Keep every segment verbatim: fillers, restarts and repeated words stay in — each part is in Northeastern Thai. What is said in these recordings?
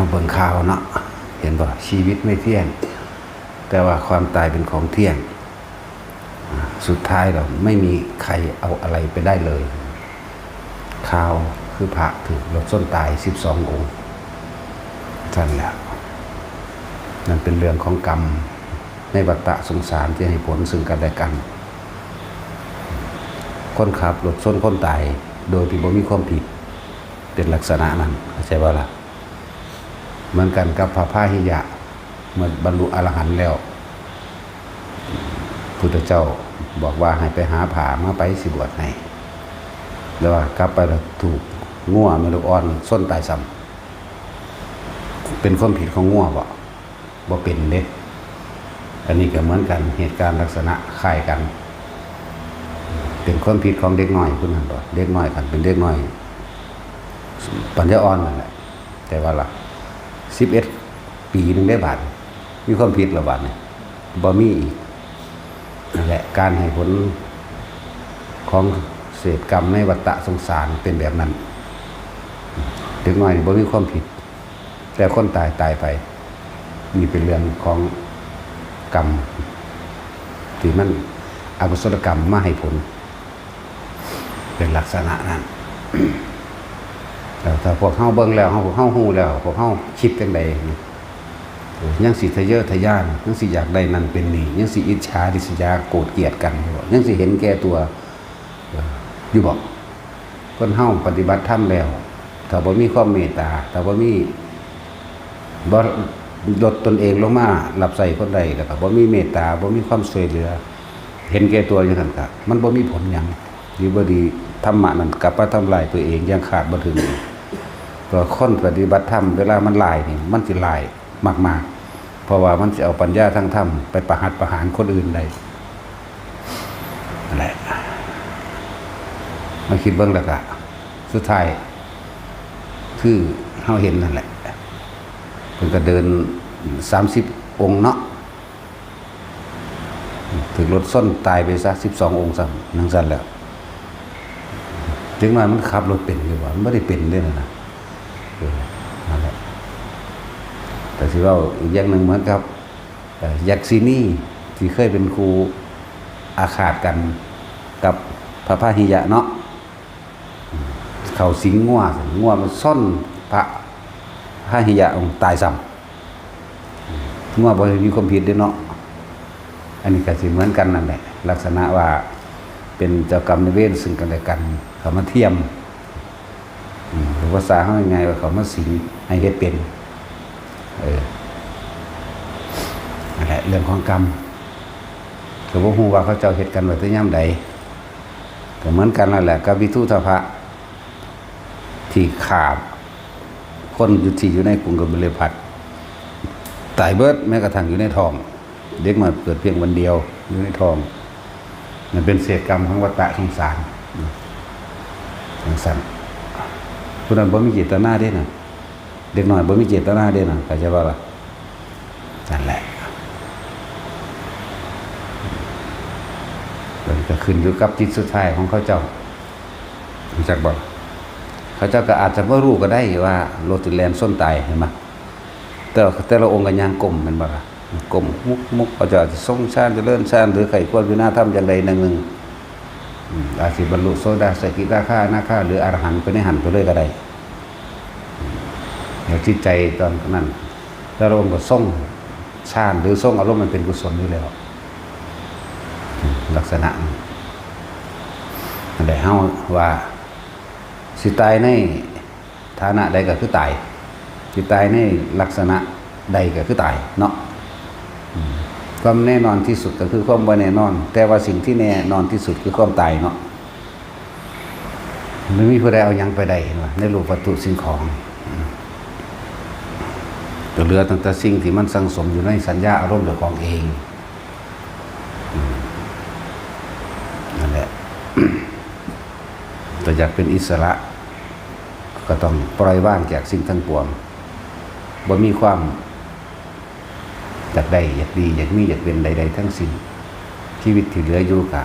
เบิ่งข่าวเนาะ เห็นบ่ ชีวิตไม่เที่ยง แต่ว่าความตายเป็นของเที่ยง สุดท้ายแล้วไม่มีใครเอาอะไรไปได้เลย ข่าวคือพระถืกรถชนตายสิบสององค์ ซั่นแหละ นั่นเป็นเรื่องของกรรมในวัฏสงสารที่ให้ผลซึ่งกันและกัน คนขับรถชนคนตายโดยที่บ่มีความผิด เป็นลักษณะนั้น เข้าใจบ่ล่ะ เหมือนกันกับพระพาหิยะ เมื่อบรรลุอรหันต์แล้ว พุทธเจ้าบอกว่าให้ไปหาผ้ามา ไปสิบวชให้ แต่ว่ากลับไปแล้วถูกงัวแม่ลูกอ่อนชนตายซ้ำ เป็นความผิดของงัวบ่ บ่เป็นเด้ อันนี้ก็เหมือนกัน เหตุการณ์ลักษณะคล้ายกัน เป็นความผิดของเด็กน้อยผู้นั้นบ่ เด็กน้อยคันเป็นเด็กน้อย ปัญญาอ่อนนั่นแหละ แต่ว่าล่ะ สิบเอ็ด ปีหนึ่งได้บาด มีความผิดละบาดนี่ บ่มีอีก นั่นแหละ การให้ผลของเศษกรรมในวัฏสงสารเป็นแบบนั้น เด็กน้อยนี่บ่มีความผิด แต่คนตายตายไป นี่เป็นเรื่องของกรรม ที่มันอกุศลกรรมมาให้ผล เป็นลักษณะนั้น แล้วถ้าพวกเฮาเบิ่งแล้ว เฮา พวกเฮาฮู้แล้ว พวกเฮาคิดจั่งใด ยังสิทะเยอทะยาน ยังสิอยากได้นั่นเป็นนี่ ยังสิอิจฉาริษยาโกรธเกลียดกันอยู่บ่ ยังสิเห็นแก่ตัว เออ อยู่บ่ คนเฮาปฏิบัติธรรมแล้ว ถ้าบ่มีความเมตตา ถ้าบ่มี บ่ลดตนเองลงมารับใช้คนใด แล้วก็บ่มีเมตตา บ่มีความช่วยเหลือ เห็นแก่ตัวอยู่หั่นกะ มันบ่มีผลหยัง ดีบ่ดี ธรรมะนั่นกลับมาทำลายตัวเองอย่างคาดบ่ถึง ตัวคนปฏิบัติธรรมเวลามันหลายนี่ มันสิหลายมากๆ เพราะว่ามันสิเอาปัญญาทางธรรมไปประหัตประหารคนอื่นได้ นั่นแหละ มาคิดเบิ่งแล้วกะ สุดท้าย คือเฮาเห็นนั่นแหละ เพิ่นก็เดินสามสิบองค์เนาะ ถืกรถชนตายไปซะสิบสององค์ซ้ำ จั่งซั่นแหล้ว จักหน่อยมันขับรถเป็นอยู่บ่ มันบ่ได้เป็นเด้นั่นน่ะ เออ นั่นแหละ แต่สิเว้าอีกอย่างหนึ่งเหมือนกับ เอ่อ ยักษินีที่เคยเป็นคู่อาฆาตกันกับพระพาหิยะเนาะ เข้าสิงงัว งัวมันชนพระพาหิยะตายซ้ำ งัวบ่ได้มีความผิดเด้เนาะ อันนี้ก็สิเหมือนกันนั่นแหละ ลักษณะว่าเป็นเจ้ากรรมนายเวรซึ่งกันและกัน เข้ามาเทียม อืม หรือภาษาเฮาง่ายๆว่าเข้ามาสิงให้เฮ็ดเป็น เออ นั่นแหละ เรื่องของกรรม ก็บ่ฮู้ว่าเขาเจ้าเฮ็ดกันไว้แต่ยามใด ก็เหมือนกันนั่นแหละ กับวิทูธพะ ที่ฆ่าคนอยู่ที่อยู่ในกรุงกบิลพัสดุ์ ตายเบิด แม้กระทั่งอยู่ในท้อง เด็กน้อยเกิดเพียงวันเดียวอยู่ในท้อง มันเป็นเศษกรรมของวัฏสงสาร จั่งซั่น ผู้นั้นบ่มีเจตนาเด้นะ เด็กน้อยบ่มีเจตนาเด้นะ เข้าใจบ่ล่ะ นั่นแหละ มันก็ขึ้นอยู่กับจิตสุดท้ายของเขาเจ้า รู้จักบ่ เขาเจ้าก็อาจจะบ่รู้ก็ได้ว่ารถสิแล่นชนตาย เห็นบ่ แต่ แต่ละองค์ก็ย่างก้ม แม่นบ่ล่ะ ก้มมุกๆ เขาเจ้าอาจจะทรงฌาน เจริญฌาน หรือใคร่ควรพิจารณาธรรมอย่างใดอย่างหนึ่ง อืม อาจสิบรรลุโสดา สกิทาคา อนาคา หรืออรหันต์ไปในหั้นไปเลยก็ได้ อืม แล้วจิตใจตอนนั้น แต่ละองค์ก็ทรงฌาน หรือทรงอารมณ์มันเป็นกุศลอยู่แล้ว อืม ลักษณะนั้น นั่นแหละ เฮาว่า สิตายในฐานะใดก็คือตาย สิตายในลักษณะใดก็คือตายเนาะ อืม ความแน่นอนที่สุดก็คือความบ่แน่นอน แต่ว่าสิ่งที่แน่นอนที่สุดคือความตายเนาะ ไม่มีผู้ใดเอาหยังไปได้ เห็นบ่ ในรูปวัตถุสิ่งของ อืม ก็เหลือตั้งแต่สิ่งที่มันสั่งสมอยู่ในสัญญาอารมณ์เจ้าของเอง อืม นั่นแหละ แต่อยากเป็นอิสระ ก็ต้องปล่อยวางจากสิ่งทั้งปวง บ่มีความอยากได้ อยากดี อยากมี อยากเป็นใดๆทั้งสิ้น ชีวิตที่เหลืออยู่ก็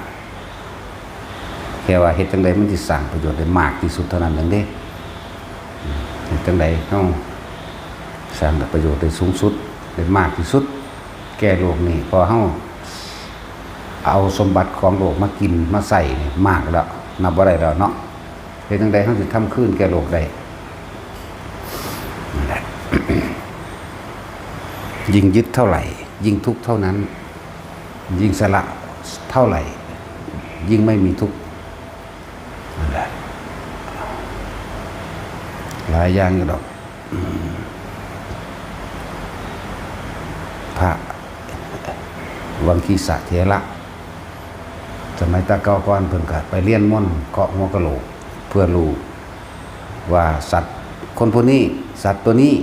แค่ว่าเฮ็ดจั่งใดมันสิสร้างประโยชน์ได้มากที่สุดเท่านั้นเองเด้ อืม เฮ็ดจั่งใดเฮา สร้างประโยชน์ได้สูงสุด ได้มากที่สุด แก่โลกนี้ พอเฮาเอาสมบัติของโลกมากินมาใช้นี่มากแล้ว นับบ่ได้แล้วเนาะ เฮ็ดจั่งใดเฮาสิทำคืนแก่โลกได้ นั่นแหละ ยิ่งยึดเท่าไหร่ ยิ่งทุกข์เท่านั้น ยิ่งสละเท่าไหร่ ยิ่งไม่มีทุกข์ นั่นแหละ หลายอย่างอยู่ดอก อืม พระวังคีสะเถระ สมัยตะเก่าก่อนเพิ่นก็ไปเรียนมนต์เคาะหัวกะโหลก เพื่อรู้ว่าสัตว์คนผู้นี้ สัตว์ตัวนี้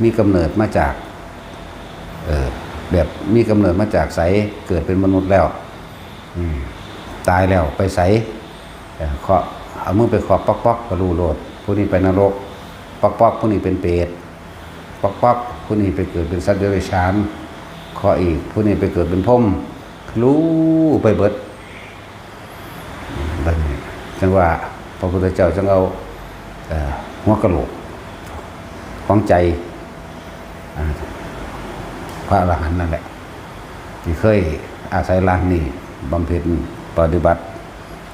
มีกำเนิดมาจาก เอ่อ แบบมีกำเนิดมาจากไส เกิดเป็นมนุษย์แล้ว อืม ตายแล้วไปไส เอ่อ เคาะ เอามือไปเคาะป๊อกๆ ก็รู้โลด ผู้นี้ไปนรก ป๊อกๆ ผู้นี้เป็นเปรต ป๊อกๆ ผู้นี้ไปเกิดเป็นสัตว์เดรัจฉาน เคาะอีก ผู้นี้ไปเกิดเป็นพรหม รู้ไปเบิด บัดนี้จั่งว่าพระพุทธเจ้าจั่งเอา เอ่อ หัวกะโหลกของใจ อ่า พระอรหันต์นั่นแหละ ที่เคยอาศัยร่างนี้บำเพ็ญปฏิบัติ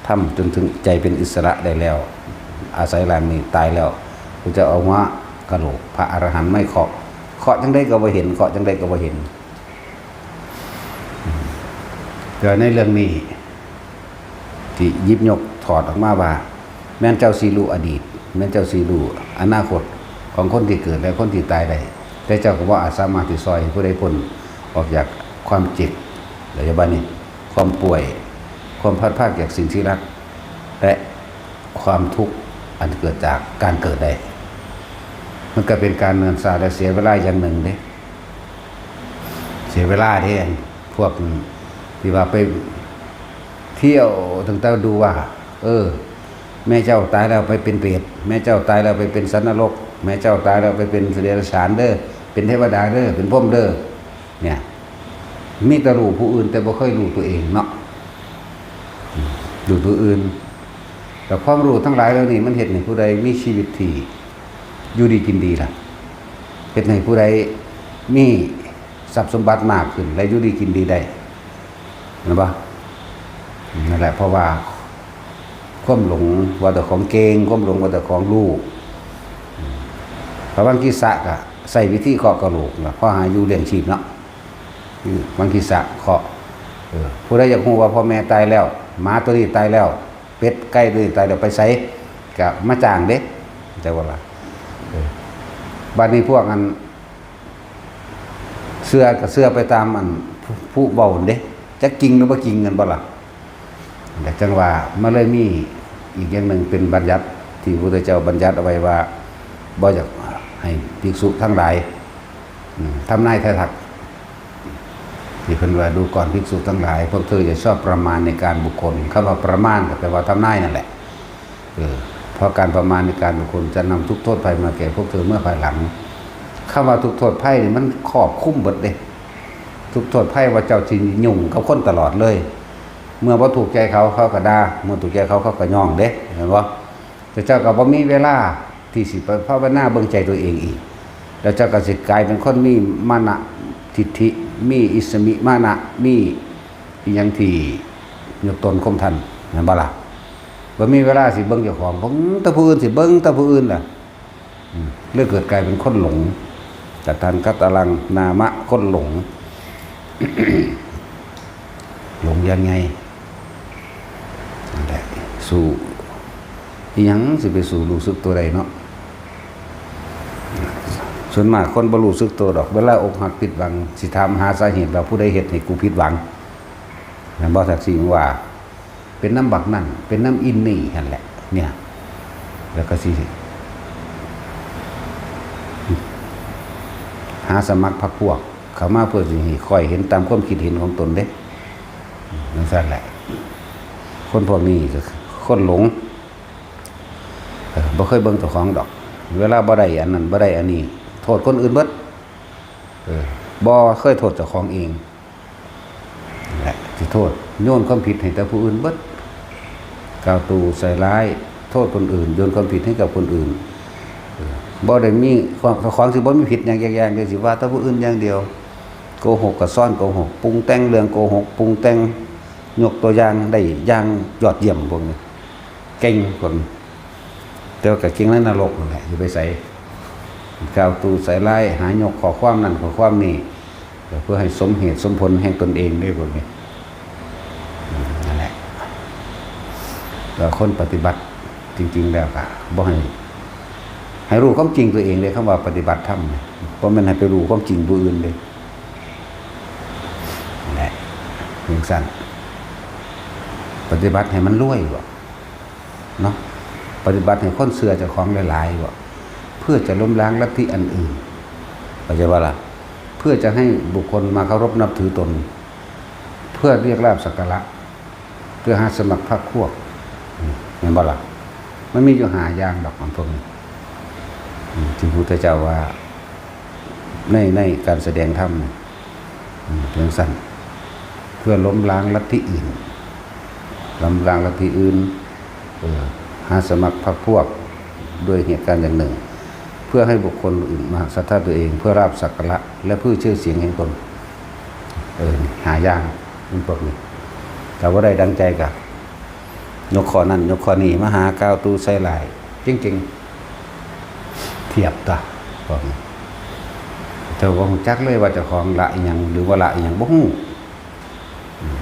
ธรรมจนถึงใจเป็นอิสระได้แล้ว อาศัยร่างนี้ตายแล้ว พระเจ้าเอาหัวกะโหลกพระอรหันต์ไม่เคาะ เคาะจั่งใดก็บ่เห็น เคาะจั่งใดก็บ่เห็น แต่ในเรื่องนี้ ที่หยิบยกถอดออกมาว่า แม่นเจ้าสิรู้อดีต แม่นเจ้าสิรู้อนาคตของคนที่เกิดและคนที่ตายได้ แต่เจ้าก็บ่อาจสามารถที่ซอยให้ผู้ใดพ้นออกจากความเจ็บ หรือว่านี่ ความป่วย ความพลัดพรากจากสิ่งที่รัก และความทุกข์อันเกิดจากการเกิดได้ มันก็เป็นการเนินซาและเสียเวลาอย่างหนึ่งเด้ เสียเวลาเด้ พวกที่ว่าไปเที่ยวตั้งแต่ดูว่า เออ แม่เจ้าตายแล้วไปเป็นเปรต แม่เจ้าตายแล้วไปเป็นสัตว์นรก แม่เจ้าตายแล้วไปเป็นเดรัจฉานเด้อ เป็นเทวดาเด้อ เป็นพรหมเด้อ เนี่ย มีแต่รู้ผู้อื่นแต่บ่เคยรู้ตัวเองเนาะ รู้ผู้อื่น แต่ความรู้ทั้งหลายเหล่านี้มันเฮ็ดให้ผู้ใดมีชีวิตที่อยู่ดีกินดีล่ะ เฮ็ดให้ผู้ใดมีทรัพย์สมบัติมากขึ้น และอยู่ดีกินดีได้ เห็นปะ นั่นแหละ เพราะว่าความหลงว่าแต่ของเก่ง ความหลงว่าแต่ของรู้ พระวังคีสะก็ใช้วิธีเคาะกะโหลกนะ เพราะหาอยู่เลี้ยงชีพเนาะ คือวังคีสะเคาะ เออ ผู้ใดอยากรู้ว่าพ่อแม่ตายแล้ว หมาตัวนี้ตายแล้ว เป็ดไก่ตัวนี้ตายแล้วไปไส ก็มาจ้างเด้ แต่ว่าล่ะ เออ บัดนี้พวกอัน เชื่อก็เชื่อไปตามอันผู้ ผู้เว้านั่นเด้ จักจริงหรือบ่จริงกันบ่ล่ะ แต่จั่งว่ามันเลยมีอีกอย่างหนึ่งเป็นบัญญัติที่พระพุทธเจ้าบัญญัติเอาไว้ว่า บ่อยากให้ภิกษุทั้งหลาย อืม ทำนายทายทัก ที่เพิ่นว่าดูก่อนภิกษุทั้งหลาย พวกเธออย่าชอบประมาณในการบุคคล คำว่าประมาณก็แปลว่าทำนายนั่นแหละ เออ เพราะการประมาณในการบุคคลจะนำทุกข์โทษภัยมาแก่พวกเธอเมื่อภายหลัง คำว่าทุกข์โทษภัยนี่มันครอบคลุมเบิดเด้ ทุกข์โทษภัยว่าเจ้าสิยุ่งกับคนตลอดเลย เมื่อบ่ถูกใจเขา เขาก็ด่า เมื่อถูกใจเขา เขาก็ย้องเด้ เห็นบ่ แต่เจ้าก็บ่มีเวลาที่สิไปภาวนาเบิ่งใจตัวเองอีก แล้วเจ้าก็สิกลายเป็นคนมีมานะทิฏฐิ มีอิสมิมานะ มีอิหยังที่ยกตนข่มท่าน แม่นบ่ล่ะ บ่มีเวลาสิเบิ่งเจ้าของ เบิ่งแต่ผู้อื่น สิเบิ่งแต่ผู้อื่นล่ะ อืม เลยเกิดกลายเป็นคนหลง กตังคตาลัง นามะ คนหลง หลงยังไง นั่นแหละ สู้ อิหยังสิไปสู้รู้สึกตัวได้เนาะ ส่วนมากคนบ่รู้สึกตัวดอก เวลาอกหักผิดหวัง สิถามหาสาเหตุว่าผู้ใดเฮ็ดให้กูผิดหวัง แม่นบ่ แท็กซี่ว่า เป็นนำบักนั่น เป็นนำอินนี่หั่นแหละ เนี่ย แล้วก็สิ หาสมัครพรรคพวก เข้ามาเพื่อสิให้ข้อยเห็นตามความคิดเห็นของตนเด้ จั่งซั่นแหละ คนพวกนี้ก็คือคนหลง เออ บ่เคยเบิ่งเจ้าของดอก เวลาบ่ได้อันนั้น บ่ได้อันนี้ โทษคนอื่นเบิด เออ บ่เคยโทษเจ้าของเอง นั่นแหละ สิโทษ โยนความผิดให้แต่ผู้อื่นเบิด กล่าวตู่ใส่ร้าย โทษคนอื่น โยนความผิดให้กับคนอื่น เออ บ่ได้มีของของสิบ่มีผิดหยังจักอย่างเดียว สิว่าแต่ผู้อื่นอย่างเดียว โกหกก็ซ้อนโกหก ปรุงแต่งเรื่องโกหก ปรุงแต่ง ยกตัวอย่างได้อย่างยอดเยี่ยมพวกนี้ เก่งพวกนี้ แต่ว่าก็เก่งในนรกนั่นแหละ สิไปไส กล่าวตู่ใส่ร้าย หายกข้อความนั่นข้อความนี้ เพื่อให้สมเหตุสมผลแห่งตนเองเด้พวกนี้ อืม นั่นแหละ แล้วคนปฏิบัติจริงๆแล้วก็บ่ให้ ให้รู้ความจริงตัวเองเด้ คำว่าปฏิบัติธรรมเนี่ย บ่แม่นให้ไปรู้ความจริงผู้อื่นเด้ นั่นแหละ จั่งซั้น ปฏิบัติให้มันรวยบ่ เนาะ ปฏิบัติให้คนเชื่อเจ้าของหลายๆบ่ เพื่อจะล้มล้างลัทธิอันอื่น เข้าใจบ่ล่ะ เพื่อจะให้บุคคลมาเคารพนับถือตน เพื่อเรียกลาภสักการะ เพื่อหาสมัครพรรคพวก อืม แม่นบ่ล่ะ มันมีอยู่ห้าอย่างดอกของพวกนี้ อืม ที่พระพุทธเจ้าว่า ใน ในการแสดงธรรมเนี่ย อืม จั่งซั้น เพื่อล้มล้างลัทธิอื่น ล้มล้างลัทธิอื่น เออ หาสมัครพรรคพวก ด้วยเหตุการณ์อย่างหนึ่ง เพื่อให้บุคคลอื่นมาศรัทธาตัวเอง เพื่อลาภสักการะ และเพื่อชื่อเสียงแห่งตน เออ ห้าอย่าง มันพวกนี้ ถ้าบ่ได้ดังใจก็ ยกข้อนั้น ยกข้อนี้ มาหากล่าวตู่ใส่ร้าย เก่งๆ เทียบตา พวกนี้ เจ้าบ่รู้จักเลยว่าเจ้าของละอิหยัง หรือว่าละอิหยัง บ่รู้ อืม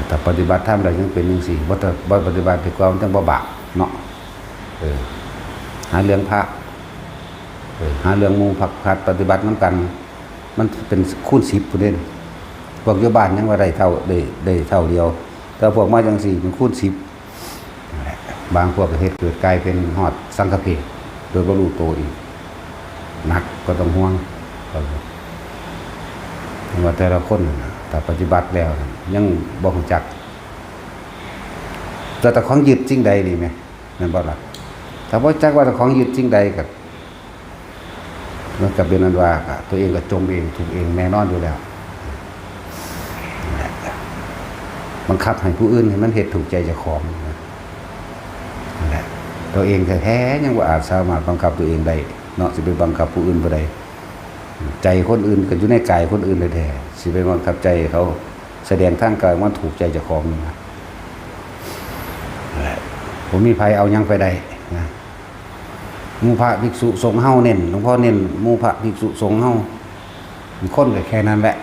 แต่ปฏิบัติธรรมแล้วยังเป็นจั่งซี้ บ่ บ่ปฏิบัติดีกว่า มันจั่งบ่บาปเนาะ เออ หาเรื่องพระ เออ หาเรื่องหมู่พระ พระปฏิบัตินำกัน มันเป็นคูณสิบพุ้นเด้ พวกอยู่บ้านยังว่าได้เท่า ได้ ได้เท่าเดียว แต่พวกมาจั่งซี้มันคูณสิบ นั่นแหละ บางพวกก็เฮ็ดเกิดกลายเป็นฮอดสังฆเพศ โดยบ่รู้ตัวอีก หนักก็ต้องห่วง ว่าแต่ละคนน่ะ ถ้าปฏิบัติแล้วน่ะ ยังบ่รู้จัก แต่เจ้าของยึดสิ่งใดนี่แหม แม่นบ่ล่ะ ถ้าบ่จักว่าเจ้าของยึดสิ่งใดก็ มันก็เป็นอันว่า ตัวเองก็จมเอง ทุกข์เองแน่นอนอยู่แล้ว นั่นแหละ บังคับให้ผู้อื่นให้มันเฮ็ดถูกใจเจ้าของ นั่นแหละ ตัวเองแท้ๆยังบ่อาจสามารถบังคับตัวเองได้เนาะ สิไปบังคับผู้อื่นบ่ได้ ใจคนอื่นก็อยู่ในกายคนอื่นแท้ๆ สิไปบังคับใจเขาแสดงทางกายว่าถูกใจเจ้าของนี่นะ นั่นแหละ บ่มีไผเอาหยังไปได้นะ หมู่พระภิกษุสงฆ์เฮาเน้น หลวงพ่อเน้นหมู่พระภิกษุสงฆ์เฮา คนก็แค่นั้นแหละ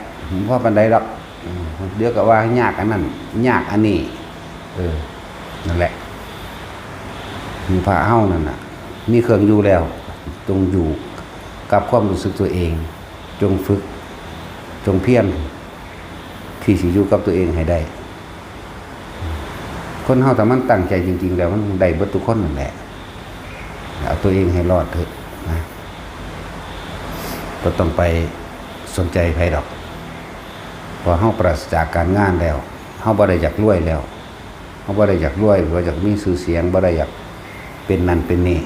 บ่ปานใดดอก อืม เดี๋ยวก็ว่ายากอันนั้น ยากอันนี้ เออ นั่นแหละ หมู่พระเฮานั่นน่ะ มีเครื่องอยู่แล้ว จงอยู่กับความรู้สึกตัวเอง จงฝึก จงเพียร ที่สิอยู่กับตัวเองให้ได้ คนเฮาถ้ามันตั้งใจจริงๆแล้ว มันได้เบิดทุกคนนั่นแหละ เอาตัวเองให้รอดเถอะนะ บ่ต้องไปสนใจไผดอก เพราะเฮาปราศจากการงานแล้ว เฮาบ่ได้อยากรวยแล้ว เฮาบ่ได้อยากรวย บ่อยากมีชื่อเสียง บ่ได้อยากเป็นนั่นเป็นนี่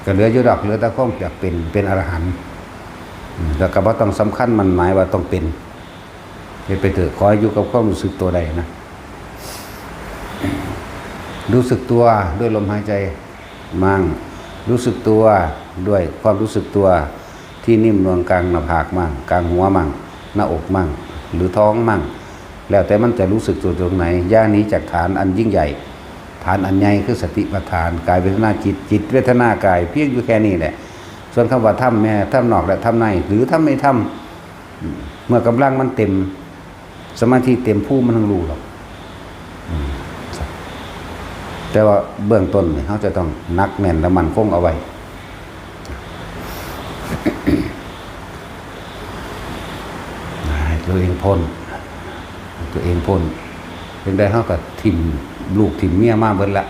ก็เหลืออยู่ดอก เหลือแต่ความอยากเป็น เป็นอรหันต์ อืม แล้วก็บ่ต้องสำคัญหมั้นหมายว่าต้องเป็น เฮ็ดไปเถอะ ขอให้อยู่กับความรู้สึกตัวได้นะ รู้สึกตัวด้วยลมหายใจมั่ง รู้สึกตัวด้วยความรู้สึกตัวที่นิ่มนวลกลางหน้าผากมั่ง กลางหัวมั่ง หน้าอกมั่ง หรือท้องมั่ง แล้วแต่มันจะรู้สึกตัวตรงไหน อย่าหนีจากฐานอันยิ่งใหญ่ ฐานอันใหญ่คือสติปัฏฐาน กายเวทนาจิต จิตเวทนากาย เพียงอยู่แค่นี้แหละ ส่วนคำว่าธรรมแม้ธรรมนอกและธรรมใน หรือธรรมในธรรม เมื่อกำลังมันเต็ม สมาธิเต็มภูมิมันทั้งรู้หรอก อืม แต่ว่าเบื้องต้นนี่ เราจะต้องหนักแน่นและมั่นคงเอาไว้ ให้ตัวเองพ้น ตัวเองพ้น เป็นได้ เราก็ถิ่มลูกถิ่มเมียมาเบิดละ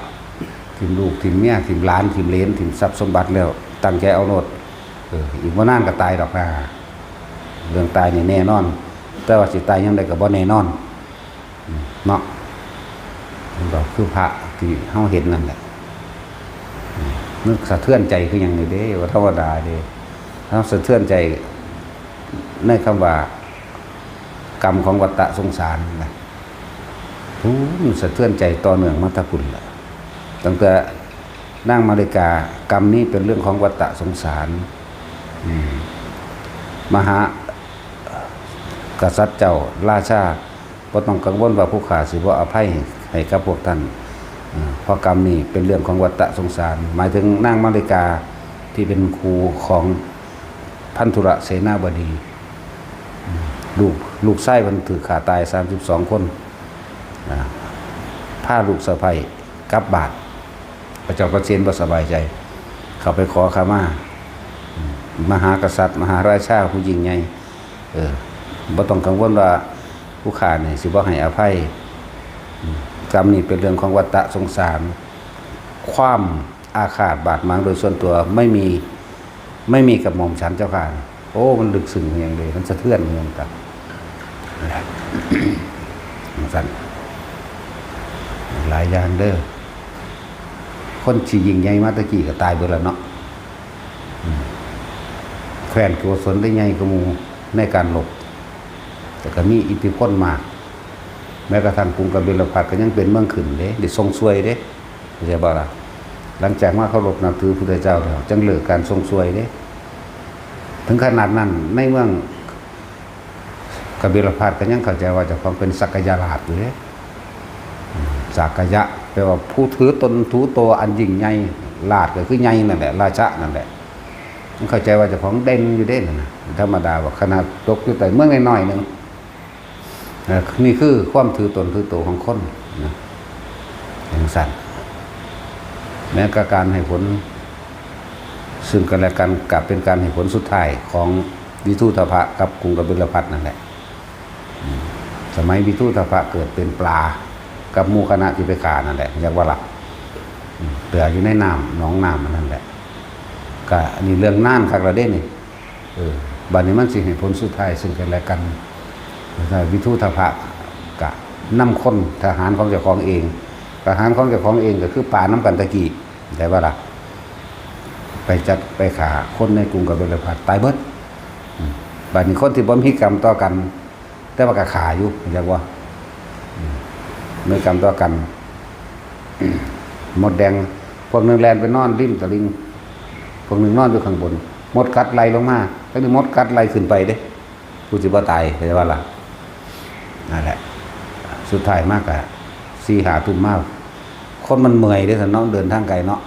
ถิ่มลูกถิ่มเมีย ถิ่มหลาน ถิ่มเหลน ถิ่มทรัพย์สมบัติแล้ว ตั้งใจเอาโลด เออ อีกบ่นานก็ตายดอกนะ เรื่องตายนี่แน่นอน แต่ว่าสิตายยามใดก็บ่แน่นอน อืม เนาะ มันก็คือพระที่เราเห็นนั่นแหละ อืม มันสะเทือนใจคือหยังนี่เด้ บ่ธรรมดาเด้ เราสะเทือนใจในคำว่า กรรมของวัฏฏะสงสารนะ โอ้ มันสะเทือนใจต่อเนื่องมาแต่พุ้นล่ะ ตั้งแต่ นางมาริกา กรรมนี้เป็นเรื่องของวัฏฏะสงสาร อืม มหา กษัตริย์เจ้าราชา บ่ต้องกังวลว่าผู้ข้าสิบ่อภัยให้กับพวกท่าน เอ่อ เพราะกรรมนี้เป็นเรื่องของวัฏฏะสงสาร หมายถึงนางมาริกาที่เป็นครูของพันธุรเสนาบดี ลูก ลูกชายเพิ่นถูกฆ่าตายสามสิบสองคน อ่า พาลูกสะใภ้กลับบ้าน พระเจ้าประเสนบ่สบายใจ เข้าไปขอขมา อืม มหากษัตริย์ มหาราชาผู้ยิ่งใหญ่ เออ บ่ต้องกังวลว่าผู้ข้านี่สิบ่ให้อภัย อืม กรรมนี้เป็นเรื่องของวัฏฏะสงสาร ความอาฆาตบาดหมางโดยส่วนตัวไม่มี ไม่มีกับหม่อมฉันเจ้าข้า โอ้ มันลึกซึ้งอย่างเลย มันสะเทือนอย่างกับ จั่งซั่น หลายอย่างเด้อ คนที่ยิ่งใหญ่มาแตะกี้ก็ตายเบิดแล้วเนาะ อืม แคว้นโกศลได้ใหญ่กว่าหมู่ในการรบ แต่ก็มีอิทธิพลมาก แม้กระทั่งกรุงกบิลพัสดุ์ก็ยังเป็นเมืองขึ้นเด้ ได้ทรงช่วยเด้ เข้าใจบ่ล่ะ หลังจากมาเคารพนับถือพุทธเจ้าแล้ว จั่งเลิกการทรงช่วยเด้ ถึงขนาดนั้น ในเมืองกบิลพัสดุ์ก็ยังเข้าใจว่าเจ้าของเป็นสักยราชอยู่เด้ อืม สักยะ แปลว่าผู้ถือตนถือตัวอันยิ่งใหญ่ ราชก็คือใหญ่นั่นแหละ ราชะนั่นแหละ มันเข้าใจว่าเจ้าของเด่นอยู่เด้นั่นน่ะ ธรรมดาว่าขนาดตกอยู่ใต้เมืองน้อยๆหนึ่ง เอ่อ นี่คือความถือตนถือตัวของคนนะ จั่งซั่น แม้กระทั่งการให้ผลซึ่งกันและกัน กลับเป็นการให้ผลสุดท้ายของวิทูธพะกับกรุงกบิลพัสดุ์นั่นแหละ อืม สมัยวิทูธพะเกิดเป็นปลากับหมู่คณะที่ไปฆ่านั่นแหละ เรียกว่าละ อืม เปื่ออยู่ในน้ำ หนองน้ำอันนั้นแหละ ก็อันนี้เรื่องนานคักแล้วเด้นี่ เออ บัดนี้มันสิให้ผลสุดท้ายซึ่งกันและกัน แล้ววิทูธพะก็นำคนทหารของเจ้าของเอง ทหารของเจ้าของเองก็คือปลานำกันตะกี้ ได้บ่ล่ะ ไปจัดไปฆ่าคนในกรุงกบิลพัสดุ์ตายเบิด อืม บัดนี้คนที่บ่มีกรรมต่อกัน แต่ว่าก็ฆ่าอยู่ เข้าใจบ่ อืม มีกรรมต่อกัน มดแดง พวกหนึ่งแล่นไปนอนริมตลิ่ง พวกหนึ่งนอนอยู่ข้างบน มดกัดไล่ลงมา แล้วนี่มดกัดไล่ขึ้นไปเด้ ผู้สิบ่ตาย เข้าใจบ่ล่ะ นั่นแหละ สุดท้ายมากอะ สี่ห้าทุ่มมา คนมันเมื่อยเด้อเนาะ เดินทางไกลเนาะ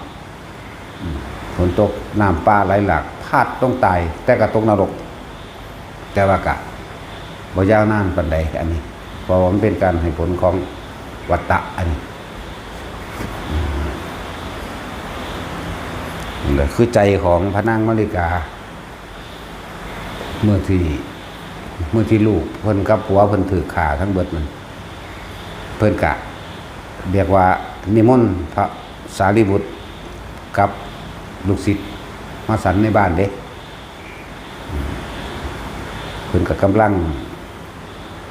อืม ฝนตก น้ำป่าไหลหลาก พลาดต้องตาย แต่ก็ตกนรก แต่ว่ากะบ่ยาวนานปานใดอันนี้ เพราะว่ามันเป็นการให้ผลของวัฏฏะอันนี้ นั่นแหละคือใจของพระนางมาริกา เมื่อที่ เมื่อที่ลูกเพิ่นกับผัวเพิ่นถูกฆ่าทั้งเบิดนั่น เพิ่นกะเรียกว่านิมนต์พระสารีบุตรกับลูกศิษย์มาฉันในบ้านเด้ เพิ่นก็กำลัง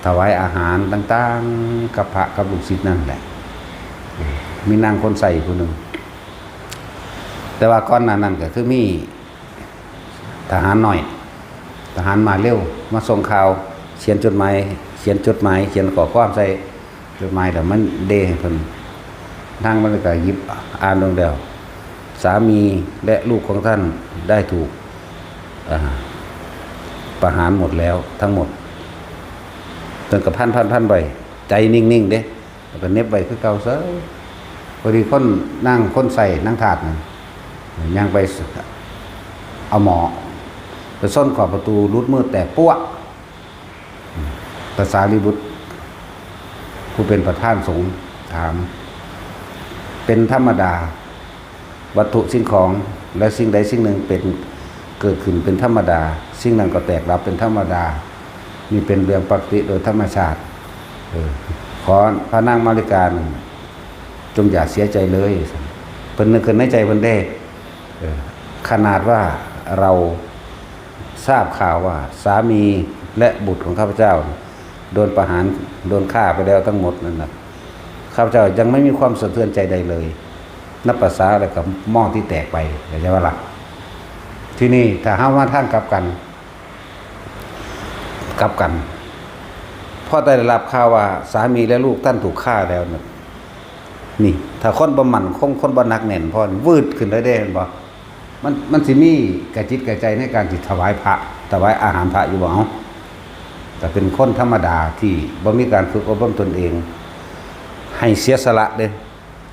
ถวายอาหารต่างๆ กับพระกับลูกศิษย์นั่นแหละ มีนางคนใช้ผู้หนึ่ง แต่ว่าก่อนหน้านั้นก็คือมีทหารน้อย ทหารมาเร็ว มาส่งข่าว เขียนจดหมาย เขียนจดหมาย เขียนข้อความใส่จดหมาย แล้วมันเดให้เพิ่น นางมาริกาหยิบอ่านลงแล้ว สามีและลูกของท่านได้ถูก อ่า ประหารหมดแล้วทั้งหมด เพิ่นก็พันๆๆ ไว้ ใจนิ่งๆเด้ แล้วก็เหน็บไว้คือเก่าเซ้ย พอดีคนนางคนใช้นางทาสนั่น ย่างไปเอาหมอ ไปส้นขอบประตู หลุดมือแตกปั๊ว พระสารีบุตร ผู้เป็นประธานสงฆ์ถาม เป็นธรรมดา วัตถุสิ่งของและสิ่งใดสิ่งหนึ่งเป็น เกิดขึ้นเป็นธรรมดา สิ่งนั้นก็แตกดับเป็นธรรมดา นี่เป็นเรื่องปกติโดยธรรมชาติ เออ ขอพระนางมาริกานั่นจงอย่าเสียใจเลย เพิ่นนึกขึ้นในใจเพิ่นเด้ เออ ขนาดว่าเราทราบข่าวว่าสามีและบุตรของข้าพเจ้า โดนประหาร โดนฆ่าไปแล้วทั้งหมดนั่นนะ ข้าพเจ้ายังไม่มีความสะเทือนใจใดเลย นับประสาอะไรกับหม้อที่แตกไป เข้าใจบ่ล่ะ ที่นี่ถ้าเฮามาทางกลับกัน กลับกัน พอได้รับข่าวว่าสามีและลูกท่านถูกฆ่าแล้วนะ นี่ ถ้าคนบ่มั่นคง คนบ่หนักแน่นพอนี่ วืดขึ้นเลยเด้ เห็นบ่ มัน มันสิมีกระจิตกระใจในการสิถวายพระ ถวายอาหารพระอยู่บ่ เอ้า แต่เป็นคนธรรมดาที่บ่มีการฝึกอบรมตนเอง ให้เสียสละเด้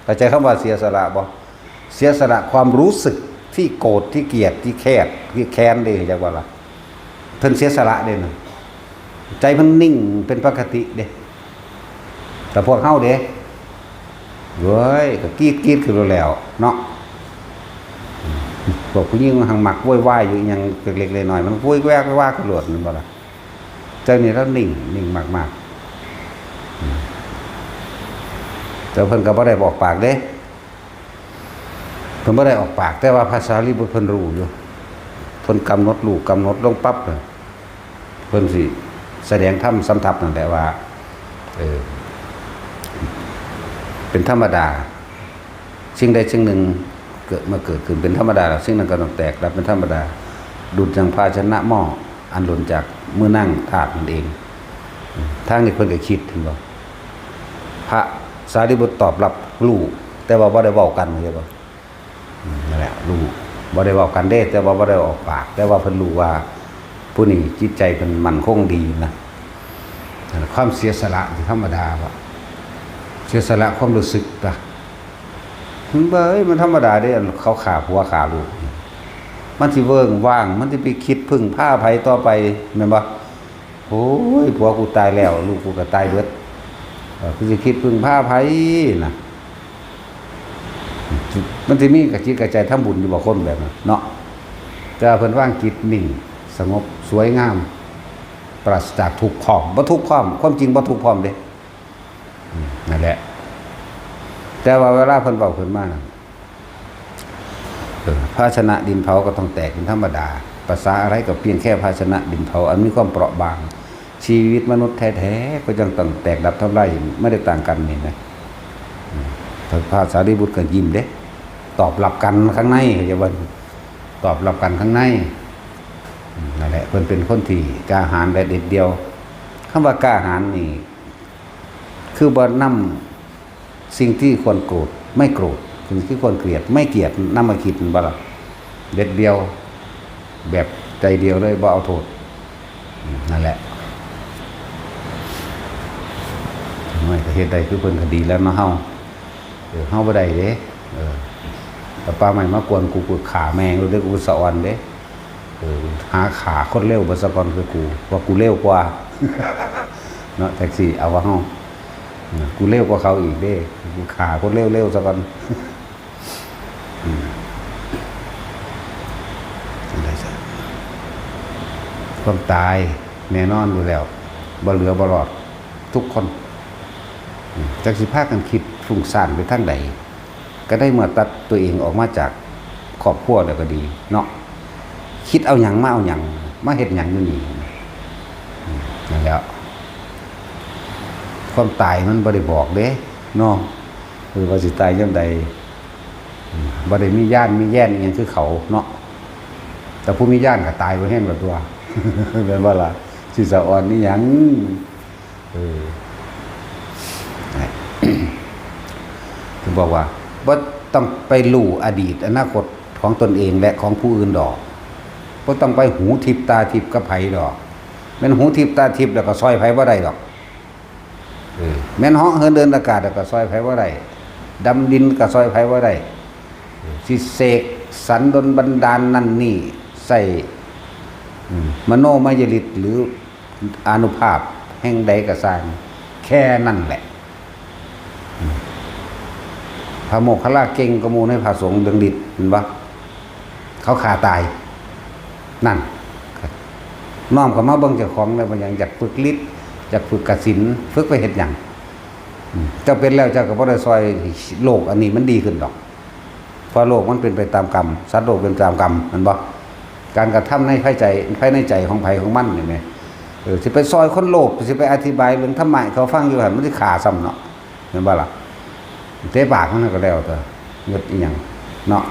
เข้าใจคำว่าเสียสละบ่ เสียสละความรู้สึกที่โกรธ ที่เกลียด ที่แคบ ที่แค้นเด้ จักว่าล่ะ เพิ่นเสียสละเด้นะ ใจเพิ่นนิ่งเป็นปกติเด้ แต่พวกเฮาเด้ เว้ย ก็กรี๊ดกรี๊ดขึ้นแล้วเนาะ พวกผู้หญิงหังมักโวยวายอยู่อิหยังเล็กๆน้อยๆ มันโวยวายโวยวายขึ้นโลด แม่นบ่ล่ะ เจ้านี่แล้วนิ่ง นิ่งมากๆ อืม แต่เพิ่นก็บ่ได้ออกปากเด้ เพิ่นบ่ได้ออกปาก แต่ว่าพระสารีบุตรเพิ่นรู้อยู่ เพิ่นกำหนดรู้ กำหนดลงปั๊บเลย เพิ่นสิแสดงธรรมสำทับนั่นแหละว่า เออ เป็นธรรมดา สิ่งใดสิ่งหนึ่งเกิด มาเกิดขึ้นเป็นธรรมดา แล้วสิ่งนั้นก็ต้องแตกดับเป็นธรรมดา ดุจดังภาชนะหม้ออันหล่นจากมือนางทาสนั่นเอง ทางนี้เพิ่นก็คิด เห็นบ่ พระสารีบุตรตอบรับรู้ แต่ว่าบ่ได้เว้ากัน เข้าใจบ่ อืม นั่นแหละ รู้ บ่ได้เว้ากันเด้ แต่ว่าบ่ได้ออกปาก แต่ว่าเพิ่นรู้ว่าผู้นี้จิตใจเพิ่นมั่นคงดีนะ นั่นแหละ ความเสียสละที่ธรรมดาบ่ เสียสละความรู้สึกตะ มันเบ้ย มันธรรมดาเด้ เขาฆ่าผัวฆ่าลูก มันสิเวิ้งว้าง มันสิไปคิดพึ่งพาไผต่อไป แม่นบ่ โอ้ย ผัวกูตายแล้ว ลูกกูก็ตายเบิด เออ กูสิคิดพึ่งพาไผนะ มันสิมีกระจิตกระใจทำบุญอยู่บ่ คนแบบนั้นเนาะ แต่ว่าเพิ่นวางจิตนิ่ง สงบ สวยงาม ปราศจากทุกข์พร้อม บ่ทุกข์พร้อม ความจริงบ่ทุกข์พร้อมเด้ อืม นั่นแหละ แต่ว่าเวลาเพิ่นเว้าขึ้นมานั่น เออ ภาชนะดินเผาก็ต้องแตกเป็นธรรมดา ภาษาอะไรก็เพียงแค่ภาชนะดินเผาอันมีความเปราะบาง ชีวิตมนุษย์แท้ๆ ก็ยังต้องแตกดับทำลาย ไม่ได้ต่างกันนี่นะ อืม พระสารีบุตรก็ยิ้มเด้ ตอบรับกันข้างใน เข้าใจบ่ ตอบรับกันข้างใน อืม นั่นแหละ เพิ่นเป็นคนที่กล้าหาญและเด็ดเดี่ยว คำว่ากล้าหาญนี่ คือบ่นำสิ่งที่ควรโกรธไม่โกรธ สิ่งที่ควรเกลียดไม่เกลียด นำมาคิด แม่นบ่ล่ะ เด็ดเดี่ยว แบบใจเดียวเลย บ่เอาโทษ อืม นั่นแหละ โอ้ย ก็เฮ็ดได้คือเพิ่นก็ดีแล้วเนาะ เฮา เออ เฮาบ่ได้เด้ เออ ถ้าป่าไม้มากวนกู กูฆ่าแม่งเลยเด้อ กูสะออนเด้ เออ หาฆ่าคนเร็วเบิดซะก่อนคือกู ว่ากูเร็วกว่า เนาะ แท็กซี่ เอาว่าเฮา เออ กูเร็วกว่าเขาอีกเด้ กูฆ่าคนเร็วๆซะก่อน อืม จั่งใดซะ ความตายแน่นอนอยู่แล้ว บ่เหลือบ่รอด ทุกคน อืม จักสิพากันคิดฟุ้งซ่านไปทางใด ก็ได้เมื่อตัดตัวเองออกมาจากครอบครัวแล้วก็ดีเนาะ คิดเอาหยังมาเอาหยัง มาเฮ็ดหยังอยู่นี่ อืม นั่นแหละ ความตายมันบ่ได้บอกเด้เนาะ เออ ว่าสิตายยามใด อืม บ่ได้มีญาณมีแย่นอิหยังคือเขาเนาะ แต่ผู้มีญาณก็ตายบ่แฮงละตัว แม่นบ่ล่ะ สิสะออนอีหยัง เออ เพิ่นบอกว่า บ่ต้องไปรู้อดีตอนาคตของตนเองและของผู้อื่นดอก บ่ต้องไปหูทิพย์ตาทิพย์กับไผดอก แม่นหูทิพย์ตาทิพย์แล้วก็ซ่อยไผบ่ได้ดอก เออ แม่นเหาะเหินเดินอากาศแล้วก็ซ่อยไผบ่ได้ ดำดินก็ซ่อยไผบ่ได้ เออ สิเสกสรรดลบันดาลนั่นนี่ ใส่ อืม มโนมยฤทธิ์หรืออานุภาพแห่งใดก็ซ่าง แค่นั้นแหละ อืม พระโมคคัลลาเก่งกว่าหมู่ในพระสงฆ์เรื่องฤทธิ์ เห็นบ่ เขาฆ่าตาย นั่น น้อมเข้ามาเบิ่งเจ้าของแล้ว มันยังอยากฝึกฤทธิ์ อยากฝึกกสิณ ฝึกไปเฮ็ดหยัง อืม เจ้าเป็นแล้วเจ้าก็บ่ได้ซ่อยโลกอันนี้มันดีขึ้นดอก เพราะโลกมันเป็นไปตามกรรม สัตว์โลกเป็นตามกรรม แม่นบ่ การกระทำในภายใจ ภายในใจของไผของมันนี่แหม เออ สิไปซ่อยคนโลภ สิไปอธิบายเรื่องธรรมะให้เขาฟังอยู่หั่น มันสิฆ่าซ้ำเนาะ แม่นบ่ล่ะ เตะปากมันก็แล้วแต่ เงิดอีหยังเนาะ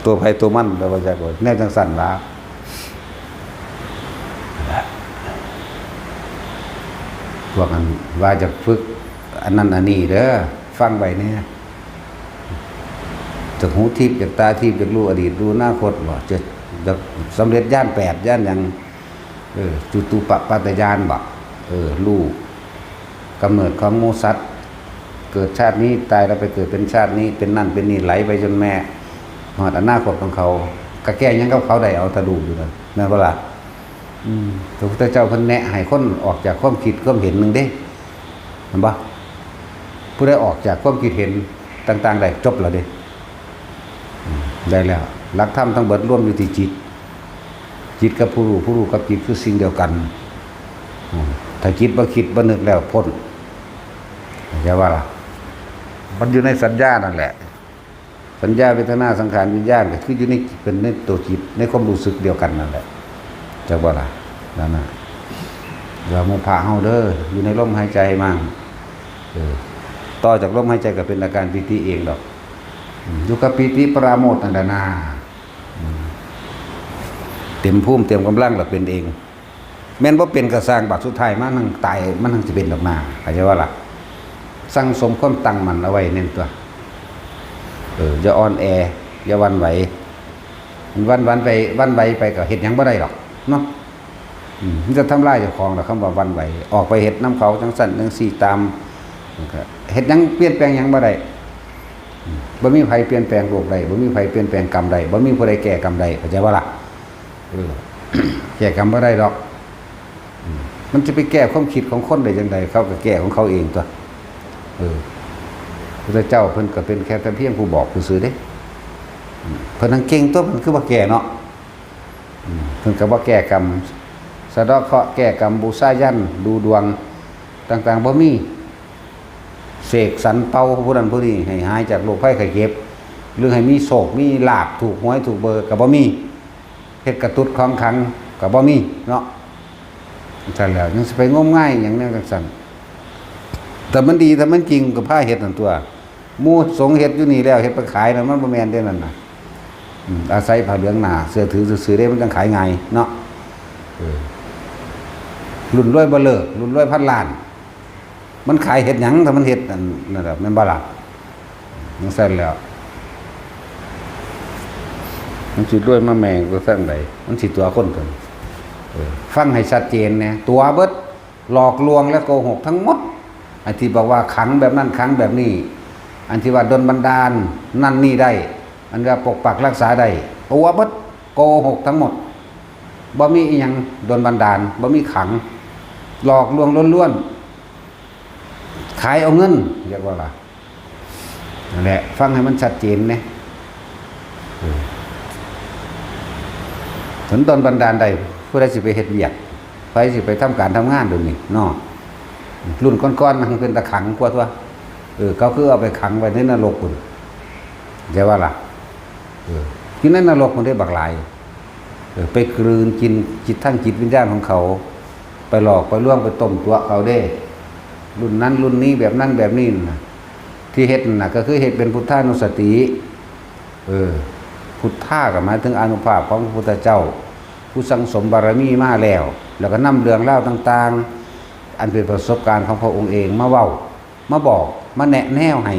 ตัวไผตัวมัน แล้วว่าจักว่าแนวจั่งซั่นล่ะ พวกอันว่าจะฝึกอันนั้นอันนี้เด้อ ฟังไว้เนี่ย จากหูทิพย์ จากตาทิพย์ จากรู้อดีต รู้อนาคตบ่ จะ จะสำเร็จญาณแปด ญาณหยัง เออ จุตูปปาตญาณบ่ เออ รู้กำเนิดของหมู่สัตว์ เกิดชาตินี้ ตายแล้วไปเกิดเป็นชาตินี้ เป็นนั่นเป็นนี่ ไหลไปจนแม่ ฮอดอนาคตของเขา ก็แก้หยังกับเขาได้ เอาถ้ารู้อยู่นั่น แม่นบ่ล่ะ? อืม พระพุทธเจ้าเพิ่นแนะให้คนออกจากความคิดความเห็นหนึ่งเด้ เห็นบ่? ผู้ใดออกจากความคิดเห็นต่างๆได้ จบแล้วเด้ อืม ได้แล้ว หลักธรรมทั้งเบิดรวมอยู่ที่จิต จิตกับผู้รู้ ผู้รู้กับจิตคือสิ่งเดียวกัน อืม ถ้าจิตบ่คิดบ่นึกแล้วพ้น เข้าใจว่าล่ะ? มันอยู่ในสัญญานั่นแหละ สัญญา เวทนา สังขาร วิญญาณ ก็คืออยู่ใน เป็นในตัวจิต ในความรู้สึกเดียวกันนั่นแหละ จักบ่ล่ะ? นั่นน่ะ ว่าหมู่พระเฮาเด้อ อยู่ในลมหายใจมั่ง เออ ต่อจากลมหายใจก็เป็นอาการปีติเองดอก อืม อยู่กับปีติปราโมทย์นั่นแหละนา อืม เต็มภูมิเต็มกำลังแล้วเป็นเอง แม่นบ่เป็นก็ซ่าง บาดสุดท้ายมานั่งตาย มันนั่งสิเป็นดอกนา เข้าใจว่าล่ะ? สั่งสมความตั้งมั่นเอาไว้แน่นตัว เออ อย่าอ่อนแอ อย่าหวั่นไหว มันหวั่นหวั่นไป หวั่นไหวไปก็เฮ็ดหยังบ่ได้ดอกเนาะ อืม มันจะทำลายเจ้าของดอก คำว่าหวั่นไหว ออกไปเฮ็ดนำเขาจังซั่นจังซี่ตาม เฮ็ดหยังเปลี่ยนแปลงหยังบ่ได้ อืม บ่มีไผเปลี่ยนแปลงโลกได้ บ่มีไผเปลี่ยนแปลงกรรมได้ บ่มีผู้ใดแก้กรรมได้ เข้าใจบ่ล่ะ? เออ แก้กรรมบ่ได้ดอก อืม มันจะไปแก้ความคิดของคนได้จังใด เขาก็แก้ของเขาเองตัว เออ พระเจ้าเพิ่นก็เป็นแค่แต่เพียงผู้บอกซื่อๆเด้ อืม เพิ่นทั้งเก่งตัว เพิ่นคือบ่แก้เนาะ อืม เพิ่นก็บ่แก้กรรม สะเดาะเคราะห์ แก้กรรม บูชายัญ ดูดวง ต่างๆ บ่มี เสกสรรเป่าผู้นั้นผู้นี้ให้หายจากโรคภัยไข้เจ็บ หรือให้มีโชคมีลาภ ถูกหวยถูกเบอร์ก็บ่มี เฮ็ดกระตุดของขลังก็บ่มีเนาะ ซั่นแล้วยังสิไปงมงายหยังแนวจังซั่น แต่มันดี แต่มันจริงก็พาเฮ็ดนั่นตัว หมู่สงฆ์เฮ็ดอยู่นี่แล้ว เฮ็ดไปขายนั่น มันบ่แม่นเด้นั่นน่ะ อืม อาศัยผ้าเหลืองหนา เชื่อถือซื่อๆเด้ มันจังขายง่ายเนาะ เออ รุ่นรวยบ่เลิก รุ่นรวยพันล้าน มันขายเฮ็ดหยัง ถ้ามันเฮ็ดอันนั่นน่ะ แม่นบ่ล่ะ? จังซั่นแล้ว มันสิรวยมาแม่งก็ซั่งใด มันสิตั๋วคนเพิ่น เออ ฟังให้ชัดเจนแหน่ ตั๋วเบิด หลอกลวงและโกหกทั้งหมด อันที่บอกว่าขลังแบบนั้นขลังแบบนี้ อันที่ว่าดลบันดาลนั่นนี่ได้ อันว่าปกปักรักษาได้ ตั๋วเบิด โกหกทั้งหมด บ่มีอีหยังดลบันดาล บ่มีขลัง หลอกลวงล้วนๆ ขายเอาเงิน เรียกว่าล่ะ นั่นแหละ ฟังให้มันชัดเจนแหน่ เออ ผลดลบันดาลได้ ผู้ใดสิไปเฮ็ดเวียก ไผสิไปทำการทำงานเดี๋ยวนี้เนาะ รุ่นก่อนๆ มันเป็นตะขลังกว่าตัว เออ เขาคือเอาไปขังไว้ในนรกพุ้น ใช่ว่าล่ะ? เออ อยู่ในนรกพุ้นได้บักหลาย เออ ไปกลืนกินจิต ทั้งจิตวิญญาณของเขา ไปหลอกไปลวงไปต้มตั๋วเขาเด้ รุ่นนั้นรุ่นนี้แบบนั้นแบบนี้น่ะ ที่เฮ็ดนั่นน่ะ ก็คือเฮ็ดเป็นพุทธานุสติ เออ พุทธาก็หมายถึงอานุภาพของพระพุทธเจ้า ผู้สั่งสมบารมีมาแล้ว แล้วก็นำเรื่องราวต่างๆ อันเป็นประสบการณ์ของพระองค์เองมาเว้า มาบอก มาแนะแนวให้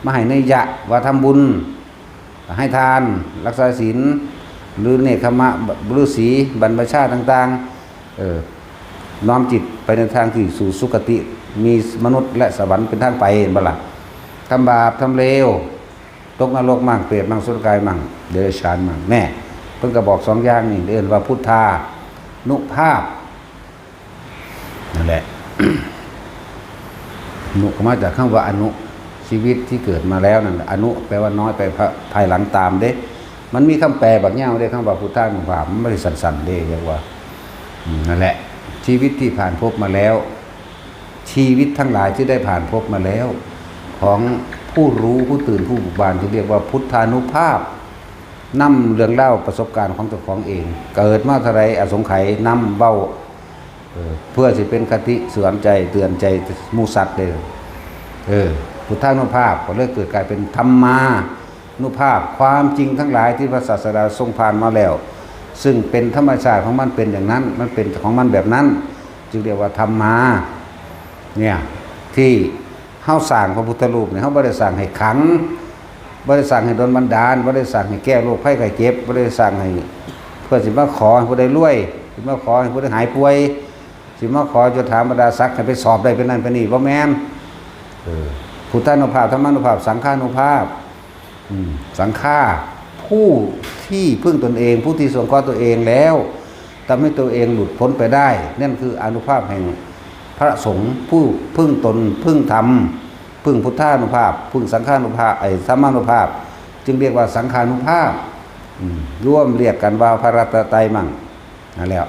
มาให้นัยยะว่าทำบุญ ให้ทาน รักษาศีล หรือเนกขมะ ฤๅษี บรรพชาต่างๆ เออ น้อมจิตไปในทางที่สู่สุคติ มีมนุษย์และสวรรค์เป็นทางไป เห็นบ่ล่ะ? ทำบาป ทำเลว ตกนรกมั่ง เปรตมั่ง อสุรกายมั่ง เดรัจฉานมั่ง แน่ เพิ่นก็บอกสองอย่างนี่ เอิ้นว่าพุทธานุภาพ นั่นแหละ นุก็มาจากคำว่าอนุ ชีวิตที่เกิดมาแล้วนั่นแหละ อนุแปลว่าน้อย ไปภา- ภายหลังตามเด้ มันมีคำแปลบักยาวเด้ คำว่าพุทธานุภาพ มันไม่ได้สั้นๆเด้ เรียกว่า อืม นั่นแหละ ชีวิตที่ผ่านพบมาแล้ว ชีวิตทั้งหลายที่ได้ผ่านพบมาแล้ว ของผู้รู้ ผู้ตื่น ผู้เบิกบาน ที่เรียกว่าพุทธานุภาพ นำเรื่องราวประสบการณ์ของเจ้าของเอง เกิดมาเท่าใด อสงไขยนำเว้า เออ เพื่อสิเป็นคติสอนใจ เตือนใจหมู่สัตว์เด้อ เออ พุทธานุภาพก็เลยเกิดกลายเป็นธรรมานุภาพ ความจริงทั้งหลายที่พระศาสดาทรงผ่านมาแล้ว ซึ่งเป็นธรรมชาติของมันเป็นอย่างนั้น มันเป็นของมันแบบนั้น จึงเรียกว่าธรรมา เนี่ย ที่ เฮาสร้างพระพุทธรูปนี่ เฮาบ่ได้สร้างให้ขลัง บ่ได้สร้างให้ดลบันดาล บ่ได้สร้างให้แก้โรคภัยไข้เจ็บ บ่ได้สร้างให้ เพื่อสิมาขอให้ผู้ใดรวย สิมาขอให้ผู้ใดหายป่วย สิมาขอยศถาบรรดาศักดิ์ให้ไปสอบได้เป็นนั่นเป็นนี่ บ่แม่น เออ พุทธานุภาพ ธรรมานุภาพ สังฆานุภาพ อืม สังฆา ผู้ที่พึ่งตนเอง ผู้ที่สงเคราะห์ตัวเองแล้ว ทำให้ตัวเองหลุดพ้นไปได้ นั่นคืออานุภาพแห่งพระสงฆ์ ผู้พึ่งตน พึ่งธรรม พึ่งพุทธานุภาพ พึ่งสังฆานุภาพ ไอ้ ธรรมานุภาพ จึงเรียกว่าสังฆานุภาพ อืม ร่วมเรียกกันว่าพระรัตนตรัยมั่ง นั่นแหละ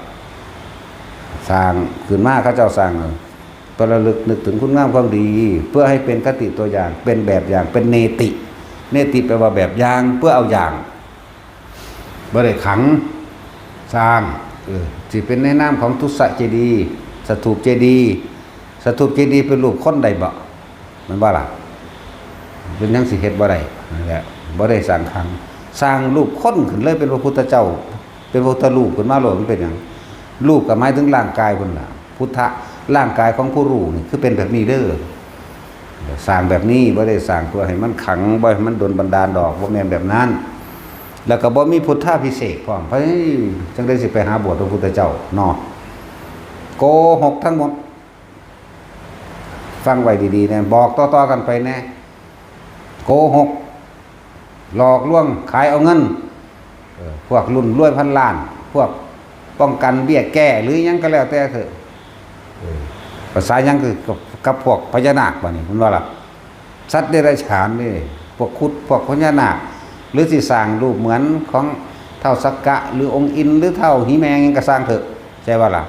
สร้างขึ้นมา เขาเจ้าสร้าง เพื่อระลึกนึกถึงคุณงามความดี เพื่อให้เป็นคติตัวอย่าง เป็นแบบอย่าง เป็นเนติ เนติแปลว่าแบบอย่าง เพื่อเอาอย่าง บ่ได้ขลัง สร้าง เออ สิเป็นในนามของทุสะเจดีย์ สถูปเจดีย์ สถูปเจดีย์เป็นรูปคนได้บ่ แม่นบ่ล่ะ เป็นหยังสิเฮ็ดบ่ได้ นั่นแหละ บ่ได้สร้างขลัง สร้างรูปคนขึ้นเลย เป็นพระพุทธเจ้า เป็นพระพุทธรูปขึ้นมาโลด มันเป็นหยัง รูปก็หมายถึงร่างกายพุ้นล่ะ พุทธะ ร่างกายของผู้รู้นี่คือเป็นแบบนี้เด้อ สร้างแบบนี้ บ่ได้สร้างเพื่อให้มันขลัง บ่ให้มันดลบันดาลดอก บ่แม่นแบบนั้น แล้วก็บ่มีพุทธาภิเษกพร้อม เฮ้ย จั่งใด๋สิไปหาบวชพระพุทธเจ้าเนาะ โกหกทั้งหมด ฟังไว้ดีๆ นะ บอกต่อๆ กันไปแน่ โกหก หลอกลวง ขายเอาเงิน เออ พวกรุ่นรวยพันล้าน พวกป้องกันเบี้ยแก้หรือหยังก็แล้วแต่เถอะ เออ ภาษาหยังคือกับ กับพวกพญานาคบัดนี้ แม่นบ่ล่ะ สัตว์เดรัจฉานนี่ พวกครุฑ พวกพญานาค หรือสิสร้างรูปเหมือนของท้าวสักกะ หรือองค์อินทร์ หรือท้าวหีแมงหยังก็ซ่างเถอะ ใช่บ่ล่ะ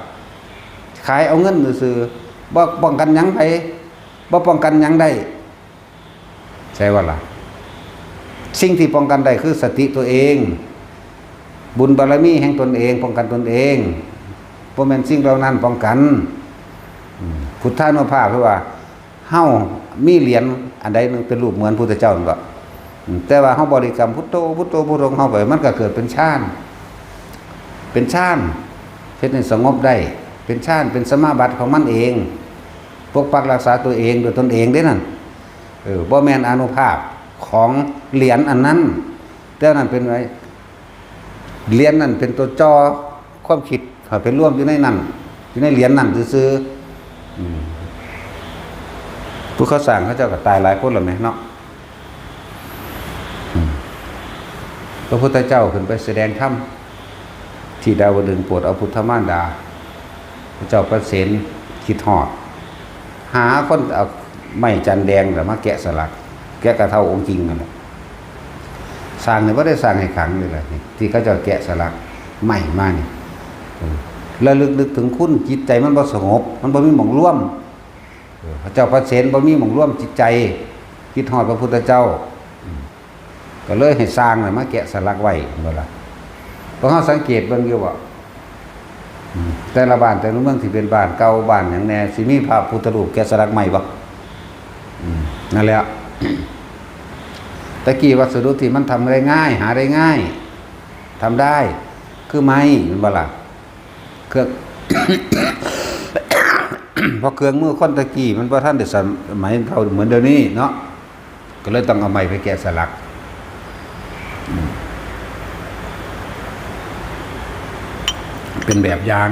ขายเอาเงินซื่อๆ บ่ป้องกันหยังไผ บ่ป้องกันหยังได้ ใช่บ่ล่ะ สิ่งที่ป้องกันได้คือสติตัวเอง บุญบารมีแห่งตนเอง ป้องกันตนเอง บ่แม่นสิ่งเหล่านั้นป้องกัน อืม พุทธานุภาพคือว่า เฮามีเหรียญอันใดหนึ่งเป็นรูปเหมือนพุทธเจ้านั่นบ่ อืม แต่ว่าเฮาบริกรรมพุทโธ พุทโธ พุทโธของเฮาไป มันก็เกิดเป็นฌาน เป็นฌาน เฮ็ดให้สงบได้ เป็นฌาน เป็นสมาบัติของมันเอง ปกปักรักษาตัวเองด้วยตนเองเด้นั่น เออ บ่แม่นอานุภาพของเหรียญอันนั้น แต่นั้นเป็นไว้ เหรียญนั่นเป็นตัวจ่อความคิดให้ไปรวมอยู่ในนั้น อยู่ในเหรียญนั่นซื่อๆ อืม ผู้เขาสร้างเขาเจ้าก็ตายหลายคนแล้วแหมเนาะ อืม พระพุทธเจ้าขึ้นไปแสดงธรรมที่ดาวดึงส์ โปรดเอาพุทธมารดา พระเจ้าประเสนคิดฮอด หาคนเอาไม้จันแดงน่ะมาแกะสลัก แกะกระเฒ่าองค์จริงนั่นแหละ สร้างนี่บ่ได้สร้างให้ขลังเลยล่ะนี่ ที่เขาเจ้าแกะสลักไม้มานี่ เออ ระลึกนึกถึงคุณ จิตใจมันบ่สงบ มันบ่มีหม่องรวม เออ พระเจ้าประเสนบ่มีหม่องรวมจิตใจ คิดฮอดพระพุทธเจ้า อืม ก็เลยให้สร้างน่ะมาแกะสลักไว้ แม่นบ่ล่ะ พวกเฮาสังเกตเบิ่งอยู่บ่ อืม แต่ละบ้านแต่ละเมืองที่เป็นบ้านเก่าบ้านหยังแน่ สิมีพระพุทธรูปแกะสลักไม้บ่ อืม นั่นแหละ แต่กี้วัสดุที่มันทำได้ง่าย หาได้ง่าย ทำได้ คือไม้ แม่นบ่ล่ะ เครื่อง เพราะเครื่องมือคนแต่กี้มันบ่ทันได้สมัยเท่าเหมือนเดี๋ยวนี้เนาะ ก็เลยต้องเอาไม้ไปแกะสลัก อืม เป็นแบบอย่าง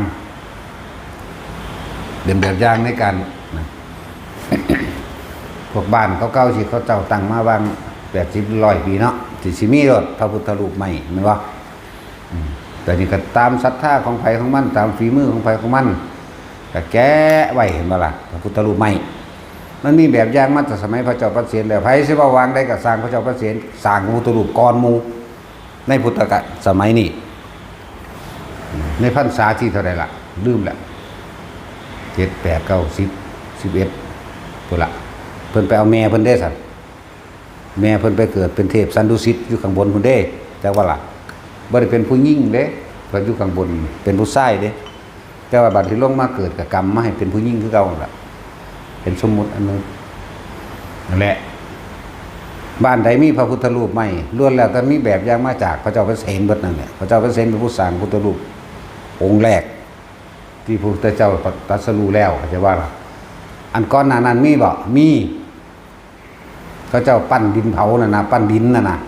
เป็นแบบอย่างในการ นะ พวกบ้านเก่าๆ ที่เขาเจ้าตั้งมาว่างแปดสิบ ร้อยปีเนาะ ที่สิมีรถพระพุทธรูปไม้ แม่นบ่ อืม แต่นี่ก็ตามศรัทธาของไผของมัน ตามฝีมือของไผของมัน ก็แกะไว้ เห็นบ่ล่ะ พระพุทธรูปไม้ มันมีแบบอย่างมาแต่สมัยพระเจ้าประเสนแล้ว ไผสิเว้าว่าจั่งใดก็ซ่าง พระเจ้าประเสนสร้างพระพุทธรูปก่อนหมู่ ในพุทธกาลสมัยนี้ ในพรรษาที่เท่าใดล่ะ ลืมแล้ว เจ็ด แปด เก้า สิบ สิบเอ็ด พุ้นล่ะ เพิ่นไปเอาแม่เพิ่นเด้ซั่น แม่เพิ่นไปเกิดเป็นเทพสันดุสิตอยู่ข้างบนพุ้นเด้ จักว่าล่ะ บ่ได้เป็นผู้หญิงเด้ เพิ่นอยู่ข้างบน เป็นผู้ชายเด้ แต่ว่าบัดที่ลงมาเกิดก็กรรมมาให้เป็นผู้หญิงคือเก่านั่นล่ะ เป็นสมมุติอันหนึ่ง นั่นแหละ บ้านใดมีพระพุทธรูปไม้ ล้วนแล้วแต่มีแบบอย่างมาจากพระเจ้าประเสนเบิดนั่นแหละ พระเจ้าประเสนเป็นผู้สร้างพุทธรูปองค์แรก ที่พระพุทธเจ้าตรัสรู้แล้ว เข้าใจว่าล่ะ อันก่อนหน้านั้นมีบ่ มี เขาเจ้าปั้นดินเผาน่ะนะ ปั้นดินน่ะนะ